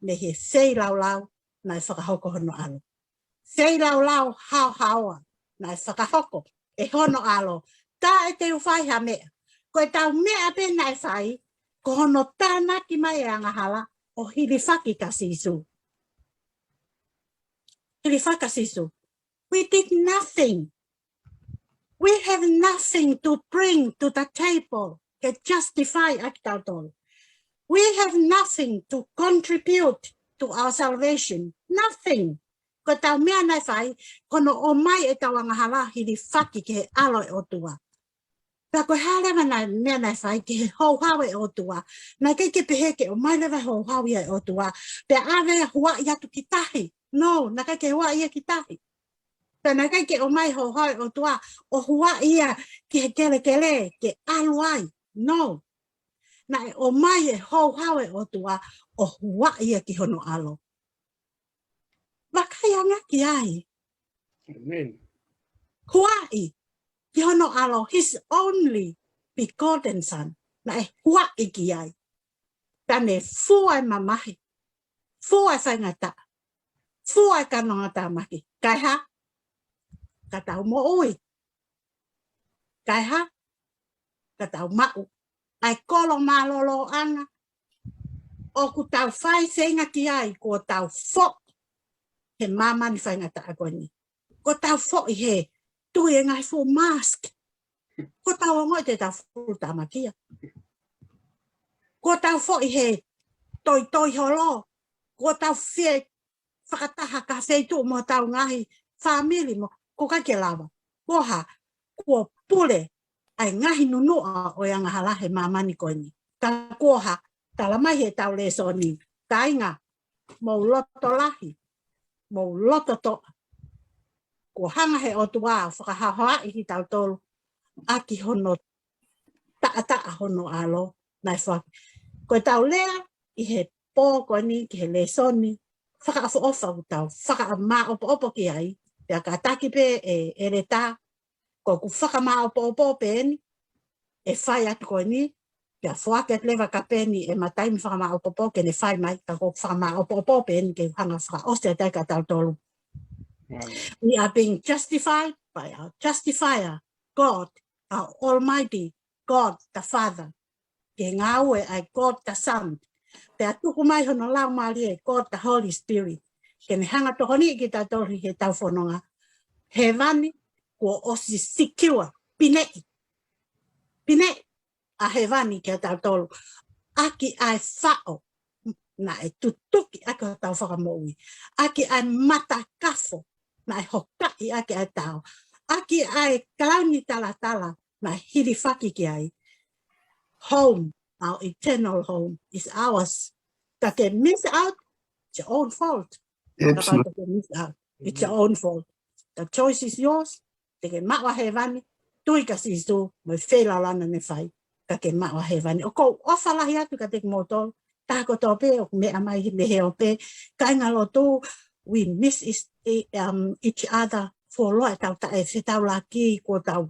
mei he feilaulau naʻe fakahoko hono ʻAlo. Feilaulau haohaoa naʻe fakahoko ʻe hono ʻAlo. Taʻe te u fai ha meʻa. Ko ʻetau meʻa pē naʻe fai, ko hono tānaki mai e angahala ʻo hilifaki kia Sīsū. Hilifaki kia Sīsū. We did nothing. We have nothing to bring to the table ke justify ʻaki tautolu. We have nothing to contribute to our salvation. Nothing. Ko ʻetau meʻa naʻe fai, ko hono ʻomai ʻetau angahala hilifaki ki he ʻAlo ʻo e ʻOtua. Pea ko e hā leva naʻe, meʻa naʻe fai ki he houhau ʻo e ʻOtua. Naʻe ʻikai ke pehē ke ʻomai leva e houhau ia ʻo e ʻOtua, pea ʻave ʻo huaʻi atu ki tahi. No, naʻe ʻikai ke huaʻi ia ki tahi. Pea naʻe ʻikai ke ʻomai e houhau ʻo e ʻOtua ʻo huaʻi ia ki he kelekele, ke ʻalu ai. No. Naʻe ʻomai e houhau ʻo e ʻOtua ʻo huaʻi ia ki hono ʻAlo. Vakai ange ki ai. Amen. Huaʻi ki hono ʻAlo, his only begotten son. Naʻe huaʻi ki ai. Pea ne fua e mamahi, fua e faingataʻa, fua e kanongatāmaki. Kae hā? Ka tau moʻui. Kae hā? Ka tau maʻu ʻa e kolo mālōlōʻanga ʻoku tau fai feinga ki ai, kuo tau foʻi he māmani faingataʻa ko eni. Kuo tau foʻi he tui e ngaahi fuʻu mask. Kuo tau ongoʻi te tau fuʻu tāmakia. Kuo tau foʻi he toitoi holo. Kuo tau fie fakataha ki ha feituʻu mo hotau ngaahi fāmili mo, ʻoku ʻikai ke lava. Ko e hā? Kuo pule ʻa e ngaahi nunuʻa ʻo e angahala he māmani ko eni. Ka ko e hā? Tala mai heʻetau lēsoni, kāinga, mou loto lahi, mou loto toʻa. Kuo hanga he ʻOtua ʻo fakahaohaoaʻi kitautolu ʻaki hono taʻataʻa hono ʻAlo naʻe foaki. Ko ʻetau lea ʻi he pō ko eni ki he lēsoni, fakaʻofoʻofa ʻoku tau fakamāʻopoʻopo ki ai, pea kātaki pē ʻe ʻEletā, ko ʻeku fakamāʻopoʻopo pē eni, ʻe fai atu ko eni, pea foaki atu leva kia Peni ʻema taimi fakamāʻopoʻopo ke ne fai mai, ka ko ʻeku fakamāʻopoʻopo pē eni ke hanga fakaʻosi atu ai kia tautolu. Amen. We are being justified by our justifier, God, our Almighty God the Father. Ke ngāue ʻa e God the Son. Pea tuku mai hono Laumālie, God the Holy Spirit. Ke ne hanga tokoniʻi kitautolu heʻetau fononga. Hēvani kuo ʻosi secure, pineʻi. Pineʻi ʻa hēvani kia tautolu ʻaki ʻa e faʻo naʻe tutuki ʻaki hotau fakamoʻui, ʻaki ʻa e matakafo naʻe hokaʻi ʻaki ʻa e tao, ʻaki ʻa e kalauni talatala naʻe hilifaki ki ai. Home, our eternal home, is ours. Ka ke miss out, it's your own fault. Ka ke miss out, it's your own fault. The choice is yours. Te ke maʻu ʻa hēvani, tui kia Sīsū, mo e feilaulau naʻa ne fai, ka ke maʻu ʻa hēvani. ʻOku ou ʻofa lahi atu kiate kimoutolu, tā kotoa pē ʻoku meʻa mai mei he ope, kāinga lotu, we miss is, um, each other for a lot, tau taʻe fetaulaki, kuo tau,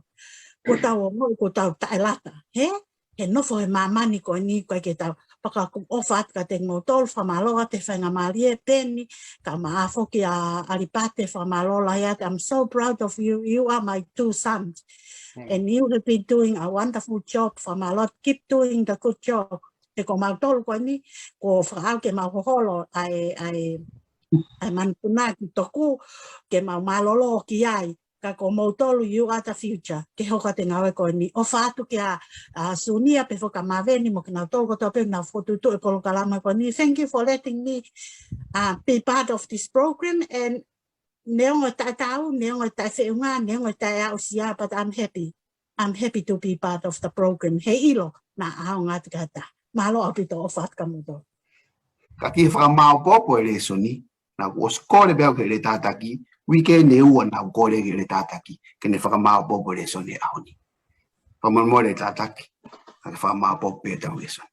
kuo tau ongo, kuo tau taʻelata. He? He nofo he māmani ko eni ko e ke tau. Pea ʻoku ou ʻofa atu kiate kimoutolu, fakamālō atu he faingamālie Peni, kae ʻumaʻā foki ʻa ʻAlipate, fakamālō lahi atu. I'm so proud of you. You are my two sons. And you have been doing a wonderful job. Fakamālō, keep doing the good job. He ko mautolu ko eni, ko fakaʻau ke mau hoholo, ʻa e, ʻa e, ʻa e manupuna ki toku, ke mau mālōlō ki ai. Ka ko moutolu, you are the future. Ke hoko atu e ngāue ko eni. ʻOfa atu kia, ʻa, Sunia pea foki kia Maveni mo kinautolu kotoa pē naʻa nau fokotuʻutuʻu e polokalama ko eni. Thank you for letting me, uh, be part of this program. And neongo e taʻetaau, neongo e taʻefeʻunga, neongo e taʻeaʻusia, but I'm happy. I'm happy to be part of the program. He ʻilo, naʻa ʻaonga atu ki ha taha. Mālō ʻaupito, ʻofa atu kia moutolu. Ka ki he fakamāopoopo e lēsoni, naʻa ku ʻosi kole pē au ki he ʻEletā Taki, uike ʻe ua naʻa ku kole ki he ʻEletā Taki, ke ne fakamāopoopo e lēsoni he ʻaho ni. Fakamolemole ʻEletā Taki, ka ke fakamāopoopo pē ʻetau lēsoni.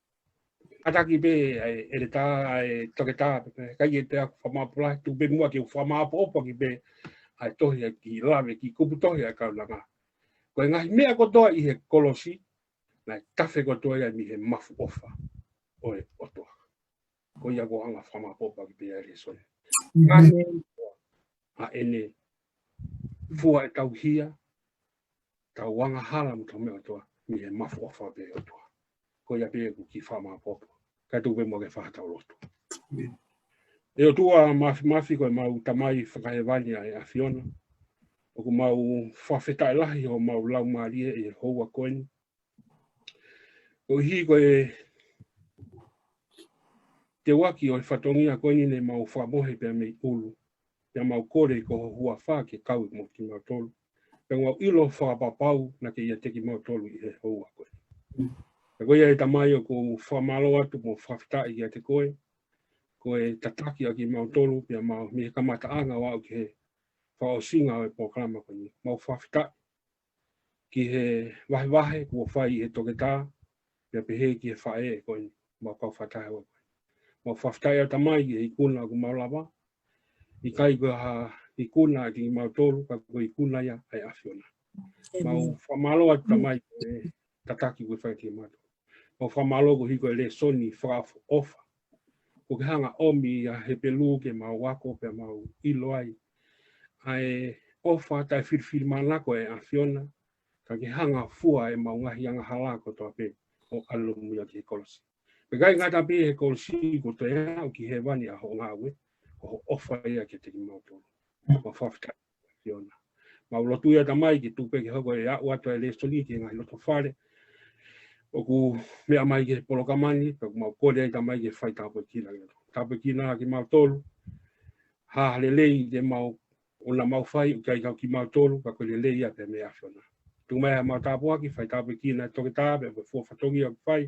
Kātaki pē, ʻa e ʻEletā, ʻa e Toketā, pē, ʻikai ke te aku fakamāopoopo lahi, tuku pē muʻa ke u fakamāopoopo ʻaki pē ʻa e tohi ʻa e kiʻi lave, kiʻi kupu tohi ʻa e kaunanga. Ko e ngaahi meʻa kotoa ʻi he kolosi, naʻe tafe kotoa ia mei he mafu ʻofa ʻo e ʻOtua. Ko ia ʻoku ou hanga ʻo fakamāopoopo ʻaki pē ʻa e lēsoni. ʻA ʻene fua ʻetau hia, tau angahala mo tau meʻa kotoa, mei he mafu ʻofa pē ʻa e ʻOtua. Ko ia pē ʻoku ou kiʻi fakamāopoopo. Kae tuku pē muʻa ke fai haʻatau lotu. ʻE ʻOtua Māfimafi, ko ʻemau Tamai Fakahēvani ʻa e ʻAfiona, ʻoku mau fakafetaʻi lahi homau laumālie ʻi he houa ko eni. Koeʻuhi ko e teuaki ʻo e fatongia ko eni ne mau fakamohe pea mei ʻulu. Pea mau kole ko ho huafa ke kau mo kimautolu. Pea mau ʻilo fakapapau naʻa ke ʻiate kimautolu ʻi he houa ko eni. Pea ko ia ʻe Tamai ʻoku ou fakamālō atu mo fakafetaʻi kiate koe. Ko e tataki ʻa kimautolu pea mau mei he kamataʻanga ʻo aʻu ki he fakaʻosinga ʻo e polokalama ko eni. Mau fakafetaʻi ki he vahevahe kuo fai ʻe he toketā, pea pehē ki he faʻē ko eni, mau kau fakataha ua ko eni. Mau fakafetaʻi ʻe Tamai ki he ikuna ʻoku mau lava, ʻikai ko ha ikuna ʻa kimautolu, ka ko e ikuna ia ʻa e ʻAfiona. Mau fakamālō atu Tamai ki he tataki kuo fai kiate kimautolu. Mau fakamālō koeʻuhi ko e lēsoni fakaʻofoʻofa. Kuo ke hanga ʻomi ʻa Hepelū ke mau ako pea mau ʻilo ai ʻa e ʻofa taʻefilifilimānako ʻa e ʻAfiona, ka ke hanga ʻo fua ʻemau ngaahi angahala kotoa pē ʻo ʻalu mo ia ki he kolosi. Pea ʻikai ngata pē he kolosi, kuo toe aʻu ki hēvani ʻa hoʻo ngāue, ko hoʻo ʻofa ia kiate kimautolu. Mau fakafetaʻi ʻAfiona. Mau lotu ia Tamai ke tuku pē ke hoko e aʻu atu ʻa e lēsoni ki he ngaahi loto fale ʻoku meʻa mai ki he polokalama ni, pea mau kole ai Tamai ke fai tāpuekina. Tāpuekina kimautolu. Ha lelei te mau, ʻoua naʻa mau fai, ʻoku ʻikai kau kimautolu, ka ko e lelei ia pē mei he ʻAfiona. Tuku mai haʻamau tāpuaki, fai tāpuekina e toketā, pea mo e fua fatongia ʻoku fai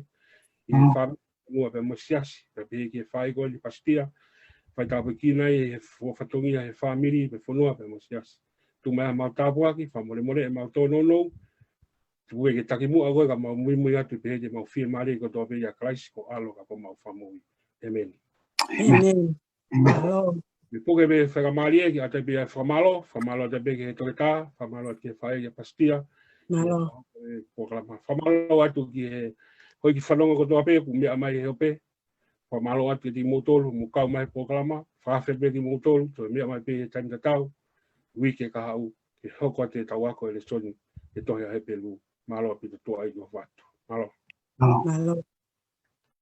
ʻi he fāmili, fonua pea mo e siasi, pea pehē ki he faʻē ko eni Pasitia, fai tāpuekina ʻi he fua fatongia he fāmili, pea fonua pea mo e siasi. Tuku mai haʻamau tāpuaki, fakamolemole ʻemau tōnounou, tuku ke ke takimuʻa koe ka mau muimui atu pehē te mau fiemālie kotoa pē ʻia Kalaisi ko ho ʻAlo ka ko homau Fakamoʻui. ʻĒmeni. ʻĒmeni. Mālō. Pea puke pē faingamālie ke ʻoatu pē ʻa e fakamālō, fakamālō atu pē ki he toketā, fakamālō atu ki he faʻē ʻia Pasitia. Mālō. Polokalama. Fakamālō atu ki he houʻeiki fanongo kotoa pē, kuo meʻa mai he ope. Fakamālō atu kiate kimoutolu, mou kau mai he polokalama, fakaafe pē kimoutolu, toe meʻa mai pē he taimi tatau, uike kahaʻu, ke hoko atu ʻetau ako e lēsoni, he tohi ʻa Hepelū, mālō ʻaupito tuʻa ʻi ho vatu. Mālō. Mālō.